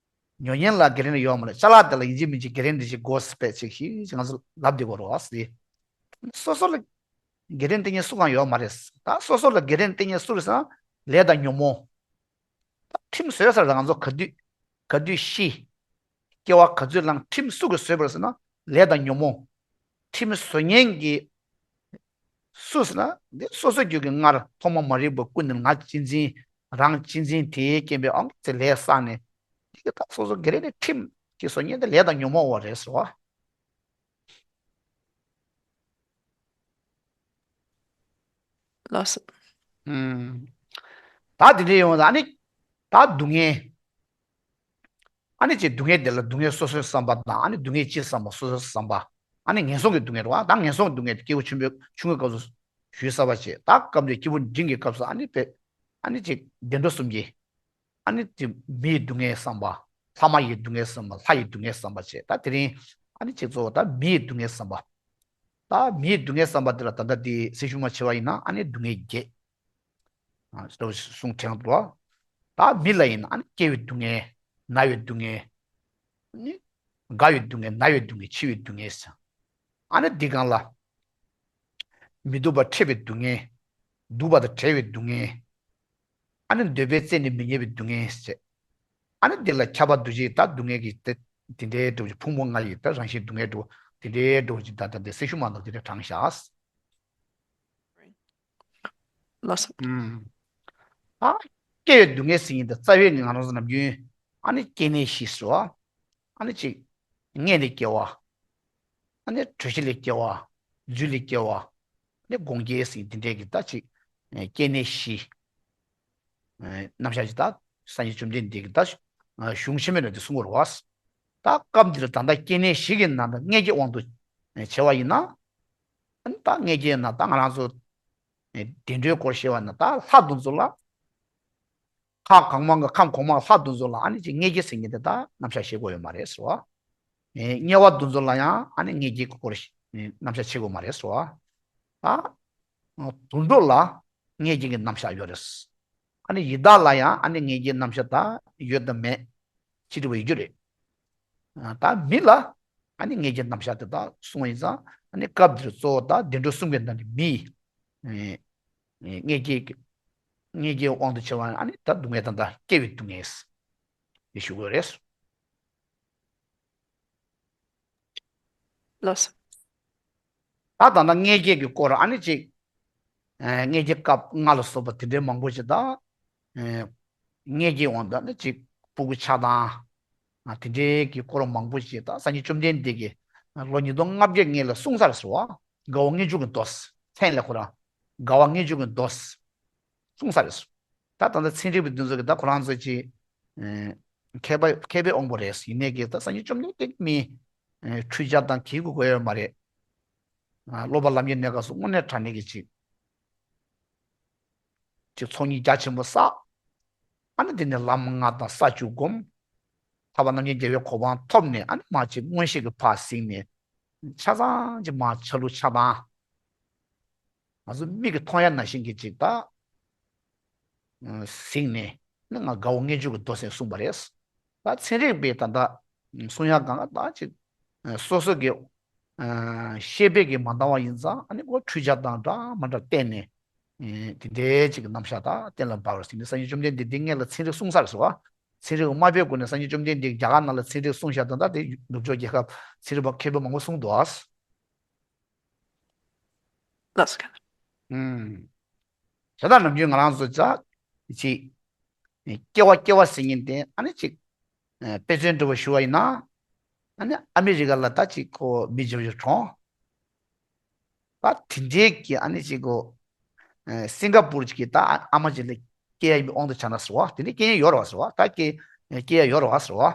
ཉོ་མཁན་ལ་གེ་རན་ཊི་ཡོད་མ་རེད། ཅ་ལག་དེ་ལ་ཡིན་གཅིག་མིན་གཅིག་གེ་རན་ཊི་ཅིག་དགོས་སྤེ་ཅིག་ཞིག་ང་ཚོ་ལབ་བསྡད་ཀྱི་རེད་ཨ། སོ་སོ་ལ་གེ་རན་ཊི་སྤྲད་མཁན་སུ་གང་ཡོད་མ་རེད། ད་སོ་སོ་ལ་གེ་རན་ཊི་སྤྲད་མཁན་སུ་རེད་ཟེར་ན་ལས་དང་ཉོན་མོངས། ད་ཁྲིམས་བཟོས་ཚར་ད་ང་ཚོ་ག་དུས་ག་དུས་ཤི། སྐྱེ་བ་ག་ཚོད་བླངས། ཁྲིམས་སུ་གིས་བཟོས་པ་རེད་ཟེར་ན་ལས་དང་ཉོན་མོངས། ཁྲིམས་བཟོ་མཁན་གྱི་སུ་ཟེར་ན་འདི་སོ་སོ་རྒྱུད་ཀྱི་སྔར་ཐོག་མ་མ་རིག་པ་ཀུན་ནས་ང་གཅེས་འཛིན་རང་གཅེས་འཛིན་དེའི་རྐྱེན་པས་ཨང་ཚེ་ལས་བསགས་ནས་འདི་གི་ད་སོ་སོ་གེ་རན་ཊི་ཁྲིམས་ཀྱི་བཟོ་མཁན་དེ་ལས་དང་ཉོན་མོངས་པ་རེད་ཟེར་བ། ལགས་སོ། ཨུམ། ད་དེ་འདྲ་ཡོང་ད་ཨ་ནི་ད་སྡུག་བསྔལ། ཨ་ནི་ཅིག་སྡུག་བསྔལ་དེ་ལ་སྡུག་བསྔལ་སོ་སོའི་བསམ་པ་དང་ཨ་ནི་སྡུག་བསྔལ་སྤྱིའི་བསམ་པ་སོ་སོའི་བསམ་པ། ཨ་ནི་ངན་སོང་གི་སྡུག་བསྔལ་རེད་བ། ད་ངན་སོང་གི་སྡུག་བསྔལ་དེ་སྐྱེས་བུ་ཆེན་པོའི་ཆུང་ངུའི་སྐབས་སུ་ཞུས་ཚར་བ་བྱས། ད་སྐབས་འདིར་སྐྱེས་བུ་འབྲིང་གི་སྐབས་སུ་ཨ་ནི་དཔེ་ཨ་ནི་ཅིག་བདེ་འགྲོ་གསུམ་གྱི། ཨ་ནི་དེ་མི་ཡི་སྡུག་བསྔལ་བསམ་པ། ལྷ་མ་ཡི་སྡུག་བསྔལ་བསམ་པ། ལྷ་ཡི་སྡུག་བསྔལ་བསམ་པ་བྱས། ད་དེ་རིང་ཨ་ནི་ཅིག་གཙོ་བོ་ད་མི་ཡི་སྡུག་བསྔལ་བསམ་པ། ད་མི་ཡི་སྡུག་བསྔལ་བསམ་པ་དེ་ལ་ད་ལྟ་དེ་གཟིགས་ཞིབ་མ་བྱས་པ་ཡིན་ན་ཨ་ནི་སྡུག་བསྔལ་བརྒྱད། ཨ་ལྟ་བུ་གསུངས་དྲན་འདུག་ཨ། ད་མི་ལ་ཡིན་ན་ཨ་ནི་སྐྱེ་བའི་སྡུག་བསྔལ། ན་བའི་སྡུག་བསྔལ། ཨ་ནི་རྒ་བའི་སྡུག་བསྔལ། ན་བའི་སྡུག་བསྔལ། འཆི་བའི་སྡུག་བསྔལ་ཟེར། ཨ་ནི་འདི་སྒང་ལ། མི་སྡུག་པ་འཕྲད་པའི་སྡུག་བསྔལ། སྡུག་པ་དང་བྲལ་བའི་སྡུག་བསྔལ། ཨ་ནི་འདོད་པའི་རྩེ་ནས་མི་རྙེད་པའི་སྡུག་བསྔལ་ཟེར། ཨ་ནི་འདི་ལ་ཁྱབ་པ་འདུ་བྱེད་ད་སྡུག་བསྔལ་གྱི་དེ་དེ་འདྲའི་འགྲོ་བྱེད་ཕུང་པོ་ལྔ་ཡི་ད་རང་བཞིན་སྡུག་བསྔལ་འགྲོ་དེ་འདྲའི་འགྲོ་བྱེད་ད་ད་དེ་སེ་ཤུ་མ་ནོར་དེ་འདྲའི་གྲངས་བཞག་ལགས་སོ། ཨུམ། ད་སྐྱེ་བའི་སྡུག་བསྔལ་ཟེར་མཁན་དེ་རྩ་བའི་ནི་ང་རང་ཚོ་ནམ་རྒྱུན་ཨ་ནི་སྐྱེ་གནས་བཞི་ཟེར་བ། ཨ་ནི་གཅིག་མངལ་ནས་སྐྱེ་བ། ཨ་ནི་གྲོ་ཞིབ་ལས་སྐྱེ་བ། རྫུས་ལས་སྐྱེ་བ། ཨ་ནི་སྒོང་སྐྱེས་ཟེར་མཁན་དེ་འདྲའི་གི་ད་གཅིག་སྐྱེ་གནས་བཞི། རྣམ་གཞག་ཅིག་ད་སངས་རྒྱས་བཅོམ་ལྡན་འདས་ཀྱིས་ད་གཞུང་ཆེན་མོའི་ནང་དུ་གསུངས་པ་རེད་བ། ད་སྐབས་འདིར་ད་ལྟ་སྐྱེ་གནས་བཞི་གི་ནང་དུ་མངལ་སྐྱེས་དབང་དུ་བྱས་པ་ཡིན་ན། ཨ་ནི་ད་མངལ་སྐྱེས་ན་ད་ང་རང་ཚོ་བདེ་འགྲོའི་སྐོར་བཤད་པ་ན་ད་ལྷ་དེ་ཚོ་ལ་ཁམས་གོང་མ་གི་ཁམས་གོང་མ་ལྷ་དེ་ཚོ་ལ་ཨ་ནི་ཅིག་མངལ་སྐྱེས་ཟེར་མཁན་དེ་ད་རྣམ་གཞག་བྱེད་དགོས་ཡོད་མ་རེད་ཟེར་བ། དམྱལ་བ་དེ་ཚོ་ལ་ཡང་ཨ་ནི་མངལ་སྐྱེས་ཀྱི་སྐོར་རྣམ་གཞག་བྱེད་དགོས་མ་རེད་ཟེར་བ། ད་དུད་འགྲོ་ལ་མངལ་སྐྱེས་ཀྱི་རྣམ་གཞག་ཡོད་རེད། ཨ་ནི་ཡི་དྭགས་ལ་ཡང་ཨ་ནི་མངལ་སྐྱེས་རྣམ་གཞག་ད་ཡོད་དམ་མེད་ཅི་འདྲ་བ་ཡོད་རྒྱུ་རེད། ད་མི་ལ་ཨ་ནི་མངལ་སྐྱེས་རྣམ་གཞག་དེ་དག་གསུངས་པ་ཡིན་ཙང་ཨ་ནི་སྐབས་འདིར་གཙོ་བོ་ད་བདེ་འགྲོ་གསུམ་གྱི་ནང་ནས་མི་ཡི་མངལ་སྐྱེས་ཀྱི་མངལ་སྐྱེས་དབང་དུ་བྱས་པ་ཨ་ནི་ད་སྡུག་བསྔལ་དང་ད་སྐྱེ་བའི་སྡུག་བསྔལ་དེ་ཞུ་དགོས་རེད། ལགས་སོ། ད་ད་ལྟ་མངལ་སྐྱེས་ཀྱི་སྐོར་ཨ་ནི་ཅིག་མངལ་སྐྱེས་སྐབས་ལྔ་ལ་སོགས་པ་དེ་འདྲའི་མང་པོ་ཞིག་ད། མངལ་སྐྱེས་དབང་དུ་ཨ་ནི་ཅིག་ཕྲུ་གུ་ཆགས་སྡང་། ཨ་དེ་འདྲའི་གི་སྐོར་མང་པོ་ཞིག་ད་སངས་རྒྱས་བཅོམ་ལྡན་འདས་ཀྱིས་ལོ་ཉིས་སྟོང་ལྔ་བརྒྱ་སྔོན་ལ་གསུངས་ཚར་སོང་བ། དགའ་བ་ལྔ་བཅུ་གི་མདོ། མཚན་ལས་ཁོ་རང་དགའ་བ་ལྔ་བཅུ་གི་མདོ་གསུངས་ཚར་སོང་། ད་ད་ལྟ་ཚན་རིག་པ་འདི་ཚོ་གི་ད་ཁོ་རང་ཚོ་ཅིག་ཨེ་མཁས་པ་མཁས་པའི་དབང་པོ་རེད། ཡིན་ནའི་གི་ད་སངས་རྒྱས་བཅོམ་ལྡན་འདས་མི་ཨེ་འཁྲུལ་ཆ་དང་གི་གུ་དགོས་ཡོད་མ་རེད། ཨ་སློབ་པ་ལམ་གྱི་གནས་སྐབས་སུ་དངོས་གནས་དྲང་གནས་ཀྱི་ཅིག་ཅིག་ཚོགས་གཉིས་རྒྱ་ཆེན་པོ་བསགས། ཨ་ནི་དེ་ནས་ལམ་ལྔ་དང་ས་བཅུ་བསྒོམ། ཐར་པ་རྣམ་མཁྱེན་རྒྱལ་བའི་གོ་འཕང་ཐོབ་ནས། ཨ་ནི་མར་ཅིག་མངོན་ཤེས་ཀྱི་ཕར་གཟིགས་ནས། ཆ་ཚང་ཅིག་མར་ཆ་ལུགས་ཆ་ཚང་ང་ཚོ་མིག་གིས་མཐོང་ཡ་ནང་བཞིན་གྱི་ཅིག་ད་གཟིགས་ནས་ནི་ང་དགའ་བ་ལྔ་བཅུ་གི་མདོ་ཟེར་གསུངས་པ་རེད། ད་ཚན་རིག་པས་ད་ལྟ་གསུང་ཡ་གང་ལ་ད་ཅིག་སོ་སོ་གི་ཤེས་པས་ཀྱིས་མ་འདང་བ་ཡིན་ཙང་། ཨ་ནི་ཁོ་འཁྲུལ་ཆ་དང་འདྲ་མ་འདྲ་བསྟན་ནས་དེ་འདྲའི་ཅིག་རྣམ་གཞག་ད་གཏན་ལ་འབབ་རེད་ཟེར་ནས། སངས་རྒྱས་བཅོམ་ལྡན་འདས་འདི་སྔོན་ལ་ཚན་རིག་གསུངས་ཚར་སོང་བ། ཚན་རིག་དམའ་བའི་སྒོ་ནས་སངས་རྒྱས་བཅོམ་ལྡན་འདས་རྒྱ་གར་ནང་ལ་ཚན་རིག་གསུངས་བཞག་དོན་དག་དེ་ནུབ་ཕྱོགས་རྒྱལ་ཁབ་ཚན་རིག་པ་མཁས་པ་མང་པོ་གསུངས་འདུག་ཨ། ལགས་སོ། ཨུམ། ད་ལྟ་ནམ་རྒྱུན་ང་རང་ཚོ་ཅག་ཅིག་སྐྱེ་བ་སྐྱེ་བ་ཟེར་མཁན་དེ། ཨ་ནི་ཅིག་དཔེ་མཚོན་འདྲ་བོ་ཞུ་བ་ཡིན་ན། ཨ་ནི་ཨ་མི་རི་ཀ་ལ་ད་ཅིག་ཁོ་མི་བྱིའུ་ཅིག་གྲོངས། ད་དེ་འདྲའི་གི་ཨ་ནི་ཅིག་ཁོ་སིང་ག་པུར་གྱི་ད་ཨ་མ་ཅིག་ལ་སྐྱེ་ཡ་ཡིན་པའི་དབང་དུ་བྱས་ན་ཟེར་བ། དེ་འདྲའི་སྐྱེ་ཡ་ཡོད་རེད་བ་ཟེར་བ། ད་སྐྱེ་སྐྱེ་ཡ་ཡོད་རེད་བ་ཟེར་བ།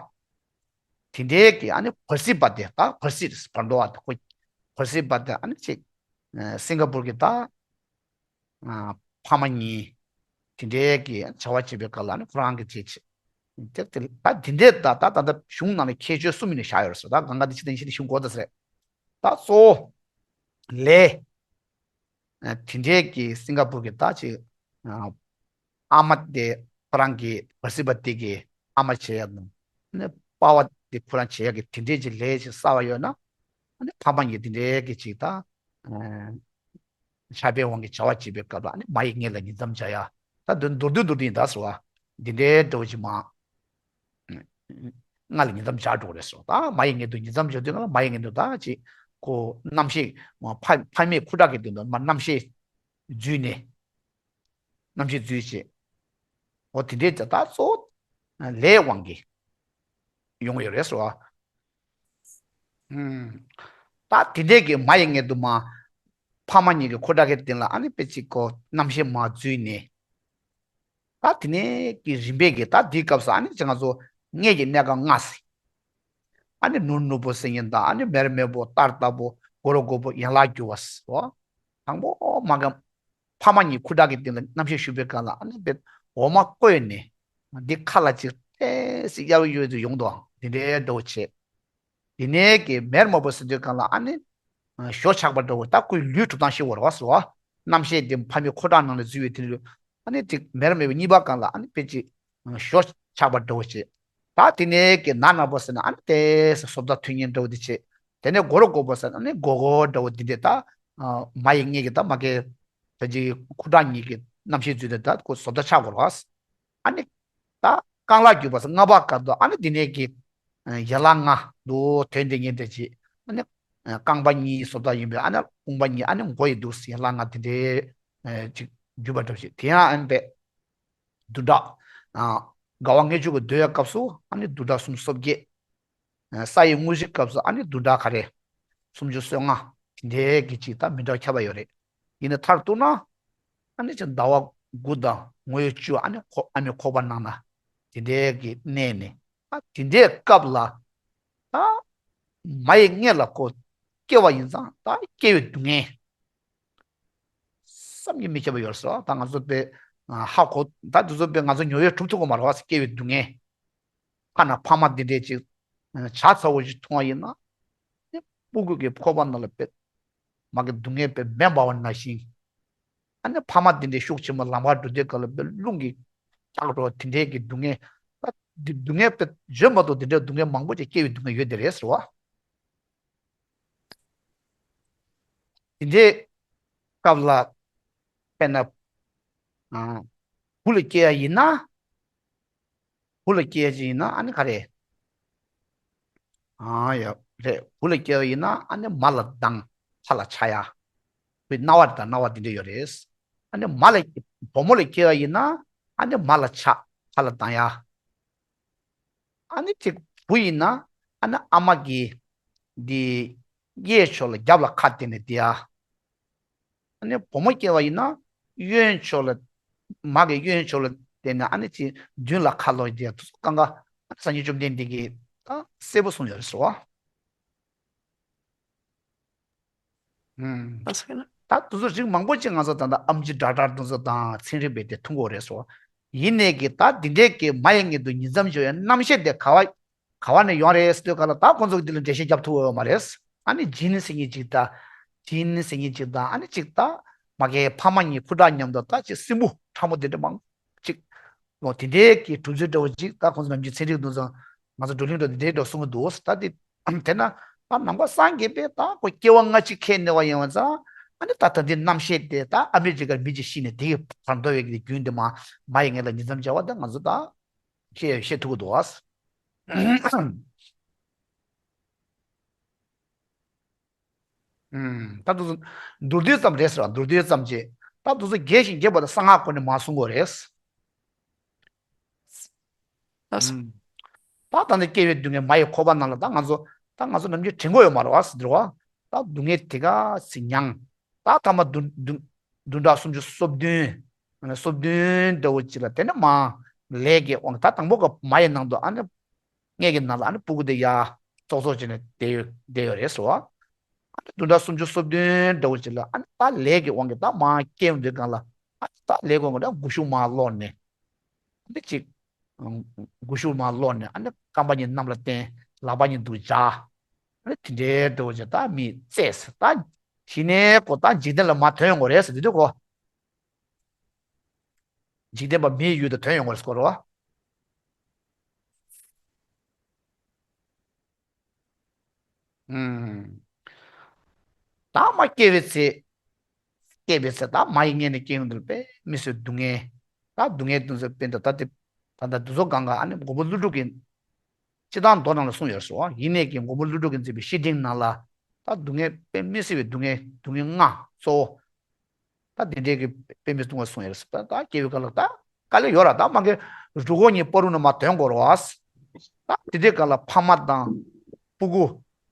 དེ་འདྲའི་གི་ཨ་ནི་བར་སྲིད་པ་དེ། ད་བར་སྲིད་བར་དོ་བ་དེ་ཁོ་བར་སྲིད་པ་དེ་ཨ་ནི་ཅིག་སིང་ག་པུར་གྱི་ད་ཕ་མ་གཉིས་དེ་འདྲའི་གི་བྱ་བ་བྱེད་པའི་སྐབས་ལ་ཨ་ནི་ཁོ་རང་གི་བྱེད་བྱེད་དེ་དེ་ད་དེ་འདྲའི་ད་ད་ད་ད་གཞུང་ནང་ལ་ཁྱད་ཆོས་གསུམ་ཡིན་ནས་བཞག་ཡོད་རེད་ཟེར། ད་གང་ག་དེ་ཕྱི་དང་ཕྱི་དེ་གཞུང་གོ་ད་ཟེར། ད་གཙོ་བོ་ལས། ཨ་དེ་འདྲའི་གི་སིང་ག་པུར་གི་ད་ཅིག་ཨ་ཨ་མ་དེ་ཁོ་རང་གི་བར་སྲིད་པ་དེ་གི་ཨ་མ་བྱེད་ཡ་དང་། ནི་པ་ཕ་དེ་ཁོ་རང་བྱེད་ཡ་གི་དེ་འདྲའི་ཅིག་ལས་ཅིག་གསར་བ་ཡོད་ན། ཨ་ནི་ཕ་མ་གཉིས་དེ་འདྲའི་གི་ཅིག་ད་ཨ་ཆགས་པའི་དབང་གིས་བྱ་བ་བྱེད་པའི་སྐབས་ལ་ཨ་ནི་མ་ཡི་མངལ་ལ་ཉིང་མཚམས་སྦྱར་ཡ། ད་དེ་མདོར་བསྡུས་མདོར་བསྡུས་ཡིན་ད་ཟེར་བ། འདི་འདྲའི་འདྲ་བོ་ཅིག་མ་མངལ་ལ་ཉིང་མཚམས་སྦྱར་འགྲོ་གི་རེད་ཟེར། ད་མ་ཡི་མངལ་དུ་ཉིང་མཚམས་སྦྱར་དུས་སྒང་ལ་མ་ཡི་མངལ་དུ་ད་ཅིག་ཁོ་རྣམ་ཤེས་ཕ་ཕ་མའི་ཁུ་ཁྲག་གི་སྟེང་དུ་མ་རྣམ་ཤེས་འཛུལ་ནས། རྣམ་ཤེས་འཛུལ་བྱས། འོ་དེ་འདྲའི་ད་གཙོ་བོ་ལས་དབང་གིས་ཡོང་གི་ཡོད་རེད་ཟེར་བ། ཨུམ། ད་དེ་འདྲའི་གི་མ་ཡི་མངལ་དུ་མ་ཕ་མ་གཉིས་ཀྱི་ཁུ་ཁྲག་གི་སྟེང་ལ་ཨ་ནི་དཔེ་ཅིག་ཁོ་རྣམ་ཤེས་མ་འཛུལ་ནས། ད་དེ་ནས་ཀྱི་རིམ་པས་ཀྱི་ད་དེའི་སྐབས་སུ་ཨ་ནི་ཅིག་ང་ཚོ་མངལ་གྱི་གནས་སྐབས་ལྔ་ཟེར། ཨ་ནི་ནུར་ནུར་པོ་ཟེར་མཁན་དང་། ཨ་ནི་མེར་མེར་པོ། སྟར་སྟར་པོ། སྒོ་རུ་སྒོ་པོ། ཡན་ལག་རྒྱུ་བ་ཟེར་བ། དང་པོ་མ་ག་ཕ་མ་གཉིས་ཁུ་ཁྲག་གི་སྟེང་ལ་རྣམ་ཤེས་ཞུགས་པའི་སྐབས་ལ་ཨ་ནི་དཔེ་འོ་མ་བསྐོལ་ནས་འདི་ཁ་ལ་ཅིག་ཏོག་ཙམ་གཡར་གཡོ་ཙམ་ཡོང་དུས་འདི་འདྲའི་འདྲ་བོ་བྱས། དེ་ནས་ཀྱི་མེར་མེར་པོ་ཟེར་དུས་སྒང་ལ་ཨ་ནི་ཞོ་ཆགས་པ་འདྲ་བོ། ད་ཁོའི་ལུས་གྲུབ་སྟངས་ཤེས་དགོས་རེད་བ་ཟེར་བ། རྣམ་ཤེས་དེ་ཕ་མའི་ཁུ་ཁྲག་ནང་ལ་འཛུལ་བའི་དེ་ལུས་ཨ་ནི་ཅིག་མེར་མེར་པོ་གཉིས་པ་སྒང་ལ་ཨ་ནི་དཔེ་ཅིག་ཞོ་ཆགས་པ་འདྲ་བོ་བྱས། ད་དེ་ནས་ཀྱི་ནར་ནར་པོ་ཟེར་ན་ཨ་ནི་ཏོག་ཙམ་བཟོ་ལྟ་ཐོན་མཁན་འདྲ་བོ་དེ་བྱས། དེ་ནས་སྒོ་རུ་སྒོ་པོ་ཟེར་ན་ཨ་ནི་སྒོར་སྒོར་འདྲ་བོ་འདི་འདྲས། ད་མ་ཡི་མངལ་གྱི་ད་མ་གི་ད་ཅིག་ཁུ་ཁྲག་གཉིས་ཀྱི་རྣམ་ཤེས་འཛུལ་ནས་ད་ཁོ་བཟོ་ལྟ་ཆགས་དགོས་རེད་བ། ཨ་ནི་ད་རྐང་ལག་རྒྱུ་བ་ཟེར་ལྔ་པ་སྐབས་དུ་ཨ་ནི་འདི་ནས་ཀྱི་ཡན་ལག་ལྔ་འདུག་དོན་དེ་ཉིད་དེ་ཅིག་ཨ་ནི་རྐང་པ་གཉིས་བཟོ་ལྟ་ཡིན་པས། ཨ་ནི་རྐང་པ་གཉིས་ཨ་ནི་མགོ་ཡི་འདུག་ཡན་ལག་ལྔ་དེ་འདྲའི་ཅིག་རྒྱུ་བ་འདྲ་བོ་ཞིག་དེ་ཡང་ཨ་ནི་པས་བདུན་ཕྲག་ཨ་དགའ་བ་ལྔ་བཅུ་གི་སྡོད་ཡ་སྐབས་སུ་ཨ་ནི་བདུན་ཕྲག་སུམ་ཅུ་སོ་བརྒྱད། ས་ཡི་དངོས་གཞིའི་སྐབས་སུ་ཨ་ནི་བདུན་ཕྲག་ག་རེ། སུམ་ཅུ་སོ་ལྔ་དེ་འདྲའི་གི་ཅིག་ད་མི་འདྲ་བ་ཁྱབ་པ་ཡོད་རེད། ཡིན་ན་མཐར་གཏུགས་ན་ཨ་ནི་ཅིག་ཟླ་བ་དགུ་དང་ངོ་བོ་བཅུ་ཨ་ནི་ཁོ་ཨ་མའི་ཁོག་པ་ནང་ན་དེ་འདྲའི་གི་གནས་ནས། ཨ་དེ་འདྲའི་སྐབས་ལ་ད་མ་ཡི་མངལ་ལ་ཁོ་སྐྱེ་བ་ཡིན་ཙང་ད་སྐྱེ་བའི་སྡུག་བསྔལ་བསམ་གྱིས་མི་ཁྱབ་པ་ཡོད་ཟེར་བ། ད་ང་ཚོ་དཔེ་ཧ་གོ། ད་དེ་ཚོ་དཔེ་ང་ཚོ་མྱོང་བས་གྲུབ་ཐུབ་ཀྱི་མ་རེད་བ། སྐྱེ་བའི་སྡུག་བསྔལ། ཐ་ན་ཕ་མ་འདི་འདྲས་ཅིག་ཇ་ཚ་བོ་ཞིག་འཐུང་བ་ཡིན་ན། ཨ་ནི་སྤུ་གུ་གི་ཁོག་པ་ནང་ལ་དཔེ་མ་གི་སྡུག་བསྔལ་དཔེ་མེ་འབར་བ་ནང་བཞིན། ཨ་ནི་ཕ་མ་འདི་འདྲས་ཤུགས་ཆེན་པོ་ལམ་ཁར་འགྲོ་དུས་སྐབས་ལ་དཔེ་རླུང་གིས་བཀྱགས་འགྲོ་བ་དེ་འདྲས་ཀྱི་སྡུག་བསྔལ། ད་འདི་སྡུག་བསྔལ་དཔེ་བརྗོད་མ་ཐུབ་དེ་འདྲས་སྡུག་བསྔལ་མང་པོ་ཅིག་སྐྱེ་བའི་སྡུག་བསྔལ་ཡོད་དེ་རེད་ཟེར་བ། དེ་འདྲའི་སྐབས་ལ་དཔེར་ན་ཨ་བུ་ལ་སྐྱེ་ཡ་ཡིན་ན། བུ་ལ་སྐྱེ་ཡ་ཅིག་ཡིན་ན་ཨ་ནི་ག་རེ། ཨ་ཡ་རེད། བུ་ལ་སྐྱེ་བ་ཡིན་ན་ཨ་ནི་མ་ལ་སྡང་ཕ་ལ་ཆགས་ཡ། བུའི་རྣ་བ་དང་རྣ་བ་འདི་འདྲ་ཡོད་རེད། ཨ་ནི་མ་ལ་བུ་མོ་ལ་སྐྱེ་བ་ཡིན་ན་ཨ་ནི་མ་ལ་ཆགས་ཕ་ལ་སྡང་ཡ། ཨ་ནི་ཅིག་ བུ་ཡིན་ན་ཨ་ནི་ཨ་མ་གི་འདི་གཡས་ཕྱོགས་ལ་རྒྱབ་ལ་ཁ་གཏད་ནས་བསྡད་ཡ། ཨ་ནི་བུ་མོ་སྐྱེས་པ་ཡིན་ན་གཡོན་ཕྱོགས་ལ་མ་གི་གཡོན་ཕྱོགས་ལ་བསྡད་ནས་ཨ་ནི་ཅི་མདུན་ལ་ཁ་ལོག་བསྡད་ཡ། དུ་སུ་གང་ག་ཨ་ནི་སངས་རྒྱས་བཅོམ་ལྡན་འདས་ཀྱིས་ད་གསལ་པོ་གསུངས་ཡོད་རེད་ཟེར་བ། ཨུམ། ད་དེ་ཚོ་རིགས་མང་པོ་ཅིག་ང་ཚོ་ད་ལྟ་ཨེམ་ཆི་ཌག་ཊར་དེ་ཚོ་དང་ཚན་རིག་པས་དེ་མཐོང་གི་ཡོད་རེད་ཟེར། ཡིན་ནའི་གི་ད་འདི་འདྲའི་གི་མ་ཡི་མངལ་དུ་ཉིང་མཚམས་སྦྱོར་བའི་རྣམ་ཤེས་དེ་ག་བ་ག་བ་ནས་ཡོང་རེད་ཟེར་དུས་ག་ལ་ད་ཁོང་ཚོ་གི་འདི་ལ་འགྲེལ་བཤད་རྒྱབ་ཐུབ་ཡོད་མ་རེད། ཨ་ནི་ཇིན་ཟེར་མཁན་ཅིག་ད་ཇིན་ཟེར་མཁན་ཅིག་དང་ཨ་ནི་ཅིག་ད་མ་གིའི་ཕ་མ་གཉིས་ཁུ་ཁྲག་མཉམ་དུ་ད་ཅིག་སྲིན་མོ་ཕྲ་མོ་དེ་འདྲ་མང་ཅིག་ལོ། དེ་འདྲའི་གི་གྲུབ་ཚུལ་འདྲ་བོ་ཅིག་ད་ཁོང་ཚོ་ནམ་རྒྱུན་ཚན་རིག་དེ་ཚོ་ང་ཚོ་བགྲོ་གླེང་འདྲ་དེ་འདྲའི་འདྲ་གསུང་གི་འདུག་ད་དེ་དེ་ན་ད་ནང་པ་སངས་རྒྱས་པས་ད་ཁོ་སྐྱེ་བ་སྔ་ཕྱི་ཁས་ལེན་པ་ཡིན་པ་ཙང་ཨ་ནི་ད་ད་འདི་རྣམ་ཤེས་དེ་ད་ཨ་མི་རི་ཀར་མི་གཅིག་ཤི་ནས་དེ་གི་བར་དོ་བའི་གི་རྒྱུན་དེ་མ་མ་ཡི་མངལ་ལ་ཉིང་མཚམས་སྦྱར་བ་དེ་ང་ཚོ་ད་ཤེས་ཤེས་ཐུབ་ཀྱི་འདུག་ཨ། ཨུམ། ད་དུ་མདོར་བསྡུས་ཙམ་རེད་ཟེར་བ། མདོར་བསྡུས་ཙམ་གྱིས་ད་དུ་ཚོ་རྒྱས་ཤིང་རྒྱས་པ་དང་གསང་སྔགས་སྒོ་ནས་མ་གསུང་གི་རེད། ལགས་སོ། ཨུམ། ད་ད་ནི་སྐྱེ་བའི་སྡུག་བསྔལ་མ་ཡི་ཁོག་པ་ནང་ལ་ད་ང་ཚོ་ད་ང་ཚོ་ནམ་རྒྱུན་དྲན་གྱི་ཡོད་མ་རེད་བ་ཟེར་བ། ད་སྡུག་བསྔལ་དེ་ག་ཚོད་མྱངས། ད་ཐ་མ་བདུན་བདུན་བདུན་ཕྲག་སུམ་ཅུ་སོ་བདུན། སོ་བདུན་འདྲ་བོ་ཅིག་ལ་དེ་ནས་མ་ལས་ཀྱི་དབང་གིས་ད་དང་པོ་ག་མ་ཡི་ནང་དུ་ཨ་ནི་མངལ་གྱི་ནང་ལ་ཨ་ནི་སྤུ་གུ་དེ་ཡར་ཙོག་ཙོག་བྱས་ནས་བསྡད་ཡོད་བསྡད་ཡོད་རེད་ཟེར་བ། ཨ་ནི་བདུན་ཕྲག་སུམ་ཅུ་སོ་བདུན་འདྲ་བོ་ཅིག་ལ་ཨ་ནི་ད་ལས་ཀྱི་དབང་གིས་ད་མ་སྐྱེ་ཡོང་དུས་སྒང་ལ་ཨ་ནི་ད་ལས་ཀྱི་དབང་གིས་ད་མགོ་གཞུག་མར་ལོག་ནས་ཨ་ནི་ཅིག་མགོ་གཞུག་མར་ལོག་ནས་ཨ་ནི་རྐང་པ་གཉིས་གནམ་ལ་བསྟན། ལག་པ་གཉིས་འདུག་བཞག་ཨ་ནི་དེ་འདྲའི་འདྲ་བོ་ཅིག་ད་མི་བཙས་ཟེར། ད་གཞི་ནས་ཁོ་ད་འཇིག་རྟེན་ལ་མར་ཐོན་ཡོང་གི་རེད་ཟེར་དུས་དུས་ཁོ། འཇིག་རྟེན་པ་མིའི་ཡུལ་དུ་ཐོན་ཡོང་བར་སྐོར་བ། ཨུམ། ད་མ་སྐྱེ་བའི་ཚེ། སྐྱེ་བའི་ཚེ་ད་མ་ཡི་མངལ་ནས་སྐྱེ་ཡོང་དུས་དཔེ་མི་སྲིད་སྡུག་བསྔལ། ད་སྡུག་བསྔལ་དུ་ཚེ་དཔེ་འདི་ད་དེ་ད་ད་དུ་ཚོ་གང་ག་ཨ་ནི་མགོན་པོ་ཀླུ་སྒྲུབ་ཀྱི་སྤྱི་བཏང་མདོ་ནང་ལ་གསུངས་ཡོད་སོ། ཡིན་ནས་ཀྱི་མགོན་པོ་ཀླུ་སྒྲུབ་ཀྱིས་མཛད་པའི་བཤེས་སྤྲིང་ནང་ལ་ད་སྡུག་བསྔལ་དཔེ་མི་སྲིད་པའི་སྡུག་བསྔལ་སྡུག་བསྔལ་ལྔ་གཙོ་བོ། ད་དེ་འདྲའི་གི་དཔེ་མི་སྲིད་པ་གསུངས་ཡོད་རེད། ད་སྐྱེ་བའི་སྐབས་ལ་ད་དཀའ་ལས་ཡོད་ར། ད་མ་གི་རུས་ཁོག་གཉིས་བར་དུ་ནས་མར་ཐོན་དགོས་རེད་བ། ད་དེ་འདྲའི་སྐབས་ལ་ཕ་མ་དང་སྤུ་གུ་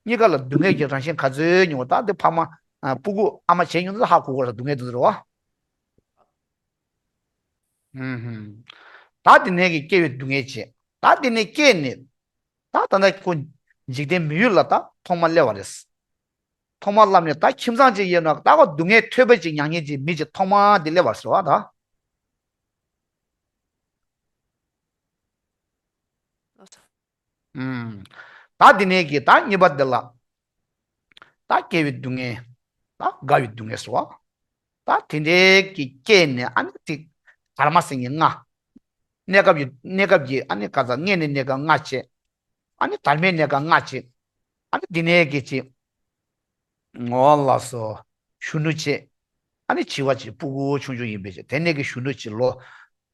གཉིས་ཀ་ལ་སྡུག་བསྔལ་གྱི་རང་བཞིན་ག་ཚོད་ཡོང་བ། ད་དེ་ཕ་མ་ཨ་སྤུ་གུ་ཨ་མ་བྱས་མྱོང་ཚོ་ཧ་གོ་དགོས་རེད། སྡུག་བསྔལ་དེ་ཚོ་རེད་བ། ཧུམ་ཧུམ། ད་དེ་ནས་ཀྱི་སྐྱེ་བའི་སྡུག་བསྔལ་བྱེད། ད་དེ་ནས་སྐྱེས་ནས་ད་ད་ལྟ་ཁོ་འཇིག་རྟེན་མི་ཡུལ་ལ་ད་ཐོག་མ་སླེབས་པ་རེད། ཐོག་མ་སླེབས་ནས་ད་ཁྱིམ་ཚང་ཅིག་ཡོད་ན་ད་ཁོ་སྡུག་བསྔལ་ཐོས་པ་ཅིག་མྱངས་མཁན་ཅིག་མི་ཅིག་ཐོག་མ་དེ་སླེབས་པ་ཟེར་བ་ད། ཨུམ། ད་དེ་ནས་ཀྱི་ད་གཉིས་པ་དེ་ལ་ད་སྐྱེ་བའི་སྡུག་བསྔལ། ད་རྒ་བའི་སྡུག་བསྔལ་ཟེར་བ། ད་དེ་འདྲའི་གི་སྐྱེས་ནས་ཨ་ནི་ཅིག་དར་མ་ཟེར་མཁན་ལྔ། གནས་སྐབས་ཀྱི་གནས་སྐབས་ཀྱི་ཨ་ནི་ག་ཚ་མངལ་ནས་གནས་སྐབས་ལྔ་བྱས། ཨ་ནི་དར་མའི་གནས་སྐབས་ལྔ་བྱས། ཨ་ནི་འདི་ནས་གི་ཅིག་ངོ་ལ་སོ་གཞོན་ནུ་བྱས། ཨ་ནི་བྱིས་པ་ཅིག་སྤུ་གུ་ཆུང་ཆུང་ཡིན་པའི་ཅིག་དེ་ནས་གི་གཞོན་ནུ་ཅིག་ལོ་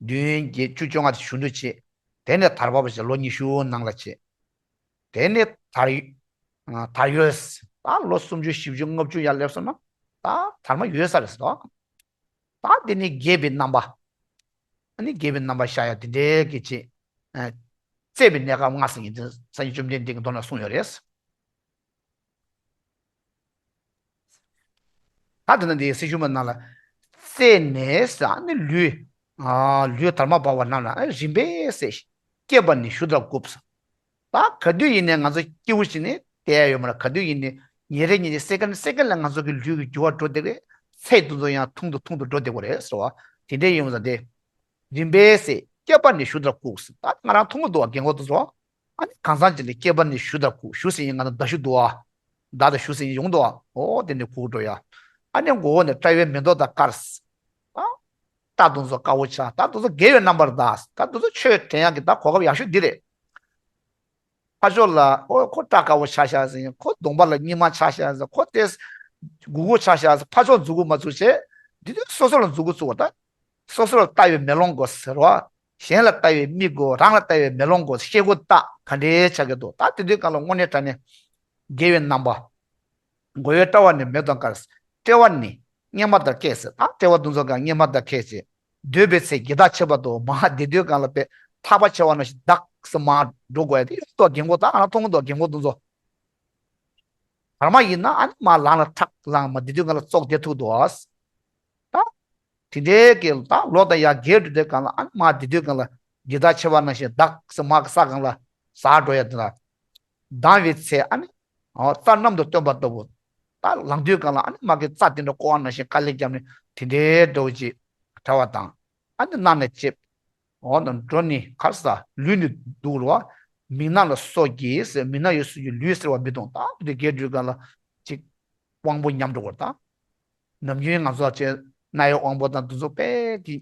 བདུན་བརྒྱད་བཅུ་བཅོ་ལྔ་དེ་གཞོན་ནུ་བྱས། དེ་ནས་དར་བབ་བྱས་ལོ་ཉི་ཤུ་ནང་ལ་བྱས། དེ་ནས་དར་ཡོད། ཨ་དར་ཡོད། ད་ལོ་སུམ་ཅུ་བཞི་བཅུ་ལྔ་བཅུ་ཡར་སླེབས་སོང་ན་ད་དར་མ་ཡོད་ས་རེད་ཟེར་བ། ད་དེ་ནས་རྒས་པའི་རྣམ་པ། ཨ་ནི་རྒས་པའི་རྣམ་པ་ཤར་ཡ་དེ་འདྲའི་གི་ཅིག་ཨ་བཙས་པའི་གནས་སྐབས་ལྔ་ཟེར་མཁན་དེ་སངས་རྒྱས་བཅོམ་ལྡན་འདས་ཀྱི་མདོ་ན་གསུངས་ཡོད་རེད། ད་དེ་ན་འདི་སྲི་ཞུ་མ་ནང་ལ་བཙས་ནས་ཟེར་ཨ་ནི་ལུས། ཨ་ལུས་དར་མ་བབས་པ་རྣམས་ལ་ཨ་རིམ་པས་བསྲེགས། སྐྱེས་པ་ནས་གཞུ་དང་བཀུག་ཟེར། ད་ག་དུས་ཡིན་ནའི་ང་ཚོ་སྐྱེ་བོ་ཞིག་ནི་བསྡད་ཡ་ཡོད་མ་རེད། ག་དུས་ཡིན་ནའི་ཉིན་རེ་ཉིན་རེ་སེ་ཀན་སེ་ཀན་ལ་ང་ཚོ་གི་ལུས་ཀྱི་འགྱུར་བ་འགྲོ་བསྡད་རེད། ཚེ་འདི་ཚོ་ཡང་ཐུང་དུ་ཐུང་དུ་འགྲོ་བསྡད་ཀྱི་རེད་ཟེར་བ། དེ་འདྲ་ཡིན་པ་ཙང་དེ་རིམ་པས་བསྲེགས། སྐྱེས་པ་ནས་གཞུ་དང་བཀུག་ཟེར། ད་ང་རང་མཐོང་གི་འདུག་བ། རྒན་གོག་དེ་ཚོ་ཨ་ནི་གང་ཟག་ཅིག་ལ་སྐྱེས་པ་ནས་གཞུ་དང་བཀུག་གཞུ་ཟེར་ཡིན་ང་ཚོ་མདའ་གཞུ་འདུག་བ། མདའ་དང་གཞུ་ཟེར་ཡིན་ཡོང་འདུག་བ། ཨོ་དེ་འདྲ་བཀུག་འགྲོ་ཡ། ཨ་ནི་མགོ་བོ་ནས་དཔྲལ་བའི་མེ་ཏོག་དང་དཀར་ཟེར། ཨ། རྟ་དུང་སོགས་དཀར་པོ་ཆགས། ད་དུང་སོགས་དགེ་བའི་རྣམ་པར་གདའ། ད་དུང་སོགས་ཆོས་དྲན་ཡག་གི་ད་གོ་སྐབས་ཡག་ཤོས་འདི་རེད། ཕར་ཕྱོགས་ལ་ཨོ་ཁོ་སྐྲ་དཀར་པོ་ཆགས་ཤག་ཟེར། ཁོ་གདོང་པ་ལ་སྙིགས་མ་ཆགས་ཤག་ཟེར། ཁོ་དེ་མགོ་སྐོར་ཆགས་ཤག་ཟེར། ཕར་ཕྱོགས་མཛུབ་གུ་མ་བཙུགས་བྱས། འདི་དུས་སོ་སོ་ལ་མཛུབ་གུ་བཙུགས་པ་ད། སོ་སོ་ལ་ལྟ་བའི་མེ་ལོང་དགོས་ཟེར་བ། གཞན་ལ་ལྟ་བའི་མིག་དགོས། རང་ལ་ལྟ་བའི་མེ་ལོང་དགོས། ཤེལ་སྒོ་བཏགས་ག་འདྲའི་ཆགས་ཀྱི་འདུག་ད་དེ་དུས་སྒང་ལ་དངོས་གནས་དྲང་གནས་དགེ་བའི་རྣམ་པ། མགོ་བོའི་དཔྲལ་བ་ནས་མེ་ཏོག་དཀར། དཔྲལ་བ་ནས་སྙེ་མ་དང་ཁ་ཟེར། ད་དཔྲལ་བ་དུང་སོགས་ཀྱང་སྙེ་མ་དང་ཁ་བྱས། སྡོད་པའི་ཚེ་དགེ་ཐག་ཆོད་པ་དང་མ་བསྡད་དུས་སྒང་ལ་དཔེ་ཐག་པ་ཆད་པ་ནང་བཞིན་བདག་སེ་མར་འགྲོ་དགོས་ཡ་དེ་ཡོད་དོ། རྒན་གོག་ད་ང་མཐོང་གི་འདུག་རྒན་གོག་དེ་ཚོ། བར་མ་ཡིན་ན་ཨ་ནི་མར་ལངས་ལ་ཐག་ལངས་མ་དེ་དུས་ང་ལ་ཙོག་བསྡད་ཐུབ་འདུག་ཨ། ད། དེ་འདྲའི་གི་ད་ལོ་དང་ཡར་རྒས་འགྲོ་དུས་སྒང་ལ་ཨ་ནི་མར་དེ་དུས་སྒང་ལ་འཇིགས་སྐྲག་ཆེ་བ་ནང་བཞིན་བདག་སེ་མར་གི་ས་སྒང་ལ་ཟག་འགྲོ་ཡ་དེ་ལ། ལྡང་བའི་ཚེ་ཨ་ནི། ཨོ་རྩལ་གནམ་དུ་བཏོན་པ་ལྟ་བུ། ད་ལངས་དུས་སྒང་ལ་ཨ་ནི་མར་གི་རྩྭ་དེ་འདྲ་བརྐོ་བ་ནང་བཞིན་དཀའ་ལས་བརྒྱབ་ནས་དེ་འདྲའི་འདྲ་བོ་ཅིག་བྲལ་བ་དང་། ཨ་ནི་གནག་ནས་ལྕེབ། འོ་ན་འགྲོ་ནི་གར་ས་ལུས་ནི་སྡུག་རོ། མིག་ནག་ལ་སོགས་ཀྱིས་ཟེར་མིག་ནག་ཡོད་སུ་ཡི་ལུས་གསལ་བ་མི་མཐོང་། ད་དེ་རྒས་འགྲོའི་སྒང་ལ་ཅིག་དབང་པོ་ཉམས་འགྲོ་བར་ད། ནམ་རྒྱུན་ང་ཚོ་ཅེ་རྣ་བའི་དབང་པོ་དང་དེ་ཚོ་དཔེ་གི་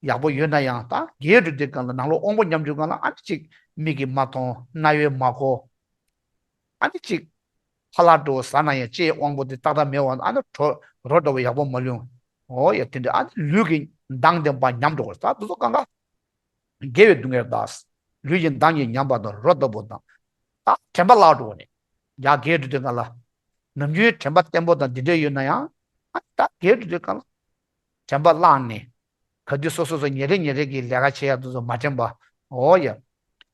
ཡག་པོ་ཡོད་ན་ཡང་ད་རྒས་འགྲོ་དུས་སྒང་ལ་ནང་ལོགས་དབང་པོ་ཉམས་འགྲོའི་སྒང་ལ་ཨ་ནི་ཅིག་མིག་གིས་མ་མཐོང་རྣ་བས་མ་གོ། ཨ་ནི་ཅིག་ཕ་ལ་འགྲོ་ཟ་ན་ཡང་ལྕེའི་དབང་པོ་དེ་ཏག་ཏག་མེད་བ་ཨ་ནི་གྲོ་རོ་འདྲ་བོ་ཡག་པོ་མ་ལུས། འོ་ཡ་དེ་འདྲ་ཨ་ནི་ལུས་ཀྱི་མདངས་ལྡན་པ་ཉམས་འགྲོ་བར་ད་དེ་ཚོ་གང་ག་རྒས་པའི་སྡུག་བསྔལ་དང་། ལུས་ཀྱི་མདངས་ཀྱིས་ཉམས་པ་དང་རོ་ལྟ་བུ་དང་། ད་དྲན་པ་བརླག་འགྲོ་བ་ནི། ཡར་རྒས་འགྲོ་དུས་སྒང་ལ། ནམ་རྒྱུན་དྲན་པ་བརྟན་པོ་དང་འདི་འདྲ་ཡོད་ན་ཡང་། ཨ་ད་རྒས་འགྲོ་དུས་སྒང་ལ། དྲན་པ་བརླག་ནས། ག་དུས་སོ་སོ་སོ་ཉིན་རེ་ཉིན་རེ་གི་ལས་ཀ་བྱེད་ཡག་དེ་ཚོ་མ་དྲན་པ། འོ་ཡ།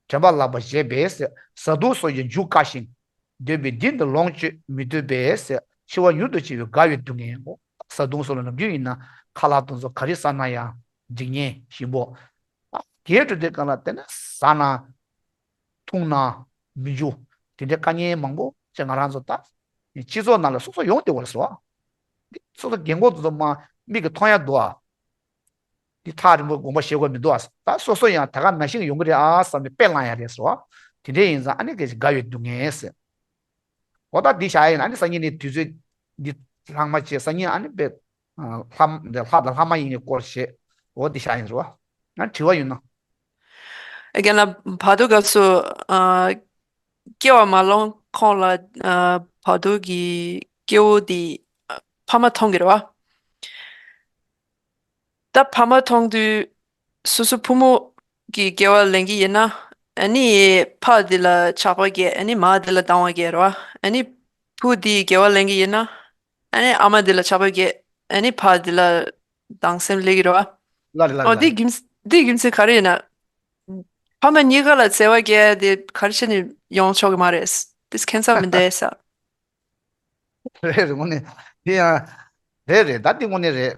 དྲན་པ་བརླག་པ་བྱས་པས་ཟེར། བཟའ་བཏུང་སོགས་ཀྱི་རྒྱུ་དཀའ་ཞིང་། འདོད་པའི་འདི་ནི་ལོངས་སྤྱོད་མི་ཐུབ་པས་ཟེར། འཆི་བ་མྱུར་དུ་འཆི་བའི་དགའ་བའི་སྡུག་བསྔལ་འོ། བཟའ་བཏུང་སོགས་ལ་ནམ་རྒྱུན་ཡིན་ན་ཁ་ལག་དེ་ཚོ་ག་རེ་ཟ་ན་ཡང་འཇིགས་ཉེན་ཞིམ་པོ། ཨ་རྒས་འགྲོ་དུས་སྒང་ལ་དེ་ནས་ཟ་ན། འཐུང་ན། མི་འཇུ། དེ་འདྲའི་དཀའ་ངལ་མང་པོ་ཅིག་ང་རང་ཚོ་ད། སྤྱི་ཚོགས་ནང་ལ་སོ་སོ་ཡོང་བསྡད་པ་རེད་ཟེར་བ། འདི་སོ་སོ་རྒན་གོག་ཚོ་མ་མིག་གིས་མཐོང་ཡ་འདུག་ཨ། འདི་ཐག་རིང་པོ་དགོངས་པ་བཞེས་དགོས་མི་འདུག་ཨ། ད་སོ་སོ་ཡང་ད་ག་ནང་བཞིན་ཡོང་གི་རེད་ཨ་བསམ་ནས་དཔེ་བླངས་ཡ་རེད་ཟེར་བ། དེ་འདྲའི་ཡིན་ཙང་ཨ་ནི་སྐད་ཅིག་དགའ་བའི་སྡུག་བསྔལ་ཟེར། འོ་ད་འདི་བཞག་ཡིན་ཨ་ནི་སང་ཉིན་ནས་དུས་ཚོད་འདི་ལྷག་མ་བྱས་སང་ཉིན་ཨ་ནི་དཔེ། ལྷ་ལྷ་དང་ལྷ་མ་ཡིན་གྱི་སྐོར་བཤད། འོ་འདི་བཞག་ཡིན་ཟེར་བ། ང་དྲི་བ་ཡོད་ན། རྒན་ལགས། བར་དོའི་སྐབས་སུ་ཨ། སྐྱེ་བ་མ་ལོངས་གོང་ལ་ཨ། བར་དོ་གི་སྐྱེ་བོ་དེ་ཨ། ཕ་མ་མཐོང་གི་རེད་བ། ད་ཕ་མ་མཐོང་དུས་སོ་སོ་ཕོ་མོ་གི་སྐྱེ་བ་ལེན་གྱི་ཡིན་ན། ཨ་ནི་ཕ་དེ་ལ་ཆགས་པ་སྐྱེ། ཨ་ནི་མ་དེ་ལ་སྡང་བ་སྐྱེ་རེད་བ། ཨ་ནི་བུ་དེའི་སྐྱེ་བ་ལེན་གྱི་ཡིན་ན། ཨ་ནི་ཨ་མ་དེ་ལ་ཆགས་པ་སྐྱེ། ཨ་ནི་ཕ་དེ་ལ་སྡང་སེམས་སླེབས་ཀྱི་རེད་བ། ལ་རེད་ལ་ཨོ་རེད་ལ་འདི་རེད། རྒྱུ་མཚན་འདི་རྒྱུ་མཚན་ག་རེ་ཡིན་ན། ཕ་མ་གཉིས་ཀ་ལ་བརྩེ་བ་སྐྱེ་དེ་ག་རེ་བྱས་ནས་ཡོང་ཆོག་གི་མ་རེད། འདི་ཁྱད་མཚར་མི་འདུག་ས། རེད་རེད། དངོས་གནས་དེ་ཡང་རེད་རེད། ད་འདི་དངོས་གནས་རེད།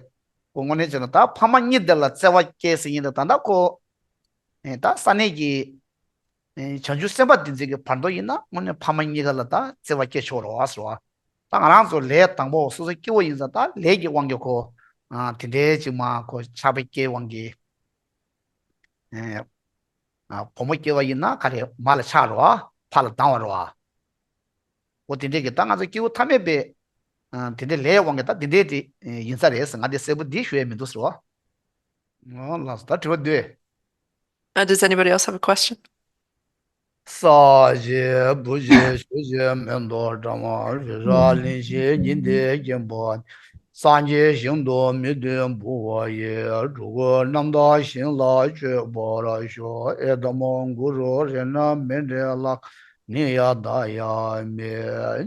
ཁོ་དངོས་གནས་བྱས་ན་ད་ཕ་མ་གཉིས་དེ་ལ་བརྩེ་བ་སྐྱེ་ཟེར་ཡིན་ད་ད་ལྟ་ཁོ། ཨེ་ད་ས་གནས་ཀྱི་ཨེ་བྱང་ཆུབ་སེམས་དཔའ་བསྟེན་ཚུལ་གྱི་བར་དོ་ཡིན་ན་དངོས་གནས་ཕ་མ་གཉིས་ཀ་ལ་ད་བརྩེ་བ་སྐྱེ་ཆོག་རེད་བ་ཟེར་བ། ད་ང་རང་ཚོ་ལས་དང་པོ་སོ་སོ་སྐྱེ་བོ་ཡིན་ཙང་ད་ལས་ཀྱི་དབང་གིས་ཁོ་ཨ་དེ་འདྲའི་ཅིག་མ་ཁོ་ཆགས་པ་སྐྱེ་དབང་གིས་ཨེ་ཨ་བུ་མོ་སྐྱེ་བ་ཡིན་ན་ག་རེ་མ་ལ་ཆགས་རེད་བ། ཕ་ལ་སྡང་བ་རེད་བ། འོ་དེ་འདྲས་ཀྱི་ད་ང་ཚོ་སྐྱེ་བོ་ཐ་མལ་པའི་ཨ་དེ་འདྲའི་ལས་དབང་གིས་ད་དེ་འདྲས་དེ་ཡིན་ས་རེད་ཟེར། ང་དེ་གསལ་པོ་འདི་ཞུ་ཡས་མི་འདུག་ཟེར་བ། ཨོ་ལགས་སོ། ད་དྲི་བ་འདུག Uh, does anybody else have a question? ས་གཞི་བུ་གཞི་ཞུ་གཞི་མེ་ཏོག་འདྲ་མ་རི་རབ་གླིང་བཞི་ཉི་ཟླའི་སྐྱེ་འཕེལ། སངས་རྒྱས་ཞིང་དུ་མི་འདོད་འབུལ་བ་ཡི། འགྲོ་ཀུན་རྣམ་དག་ཞིང་ལ་སྤྱོད་པར་ཤོག་ཨེ་དྷརྨཱ་གུ་རུ་རཏྣ་མཎྜལ་ལགྶྙཱ་ད་ཡ་མི།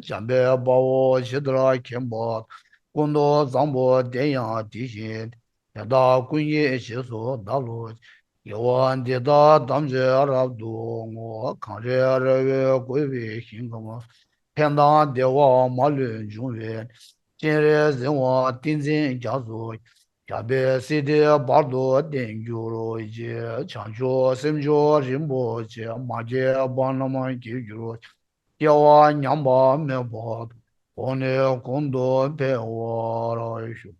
འཇམ་དཔལ་དཔའ་བོས་ཇི་ལྟར་མཁྱེན་པ་དང་། ཀུན་ཏུ་བཟང་པོ་དེ་ཡང་དེ་བཞིན་ཏེ། དེ་དག་ཀུན་གྱི་རྗེས་སུ་བདག་སློབ་ཅིང་། དགེ་བ་འདི་དག་ཐམས་ཅད་རབ་ཏུ་བསྔོ། གངས་རི་ར་བས་བསྐོར་བའི་ཞིང་ཁམས་སུ། ཕན་དང་བདེ་བ་མ་ལུས་འབྱུང་བའི། སྤྱན་རས་གཟིགས་དབང་ཏིང་འཛིན་རྒྱ་མཚོ། ཞབས་པད་སྲིད་མཐའི་བར་དུ་བརྟན་གྱུར་ཅིག་བྱང་ཆུབ་སེམས་མཆོག་རིན་པོ་ཆེ། མ་སྐྱེས་པ་རྣམས་སྐྱེ་གྱུར་ཅིག་སྐྱེ་བ་ཉམས་པ་མེད་པ་དང་། གོང་ནས་གོང་དུ་འཕེལ་བར་ཤོག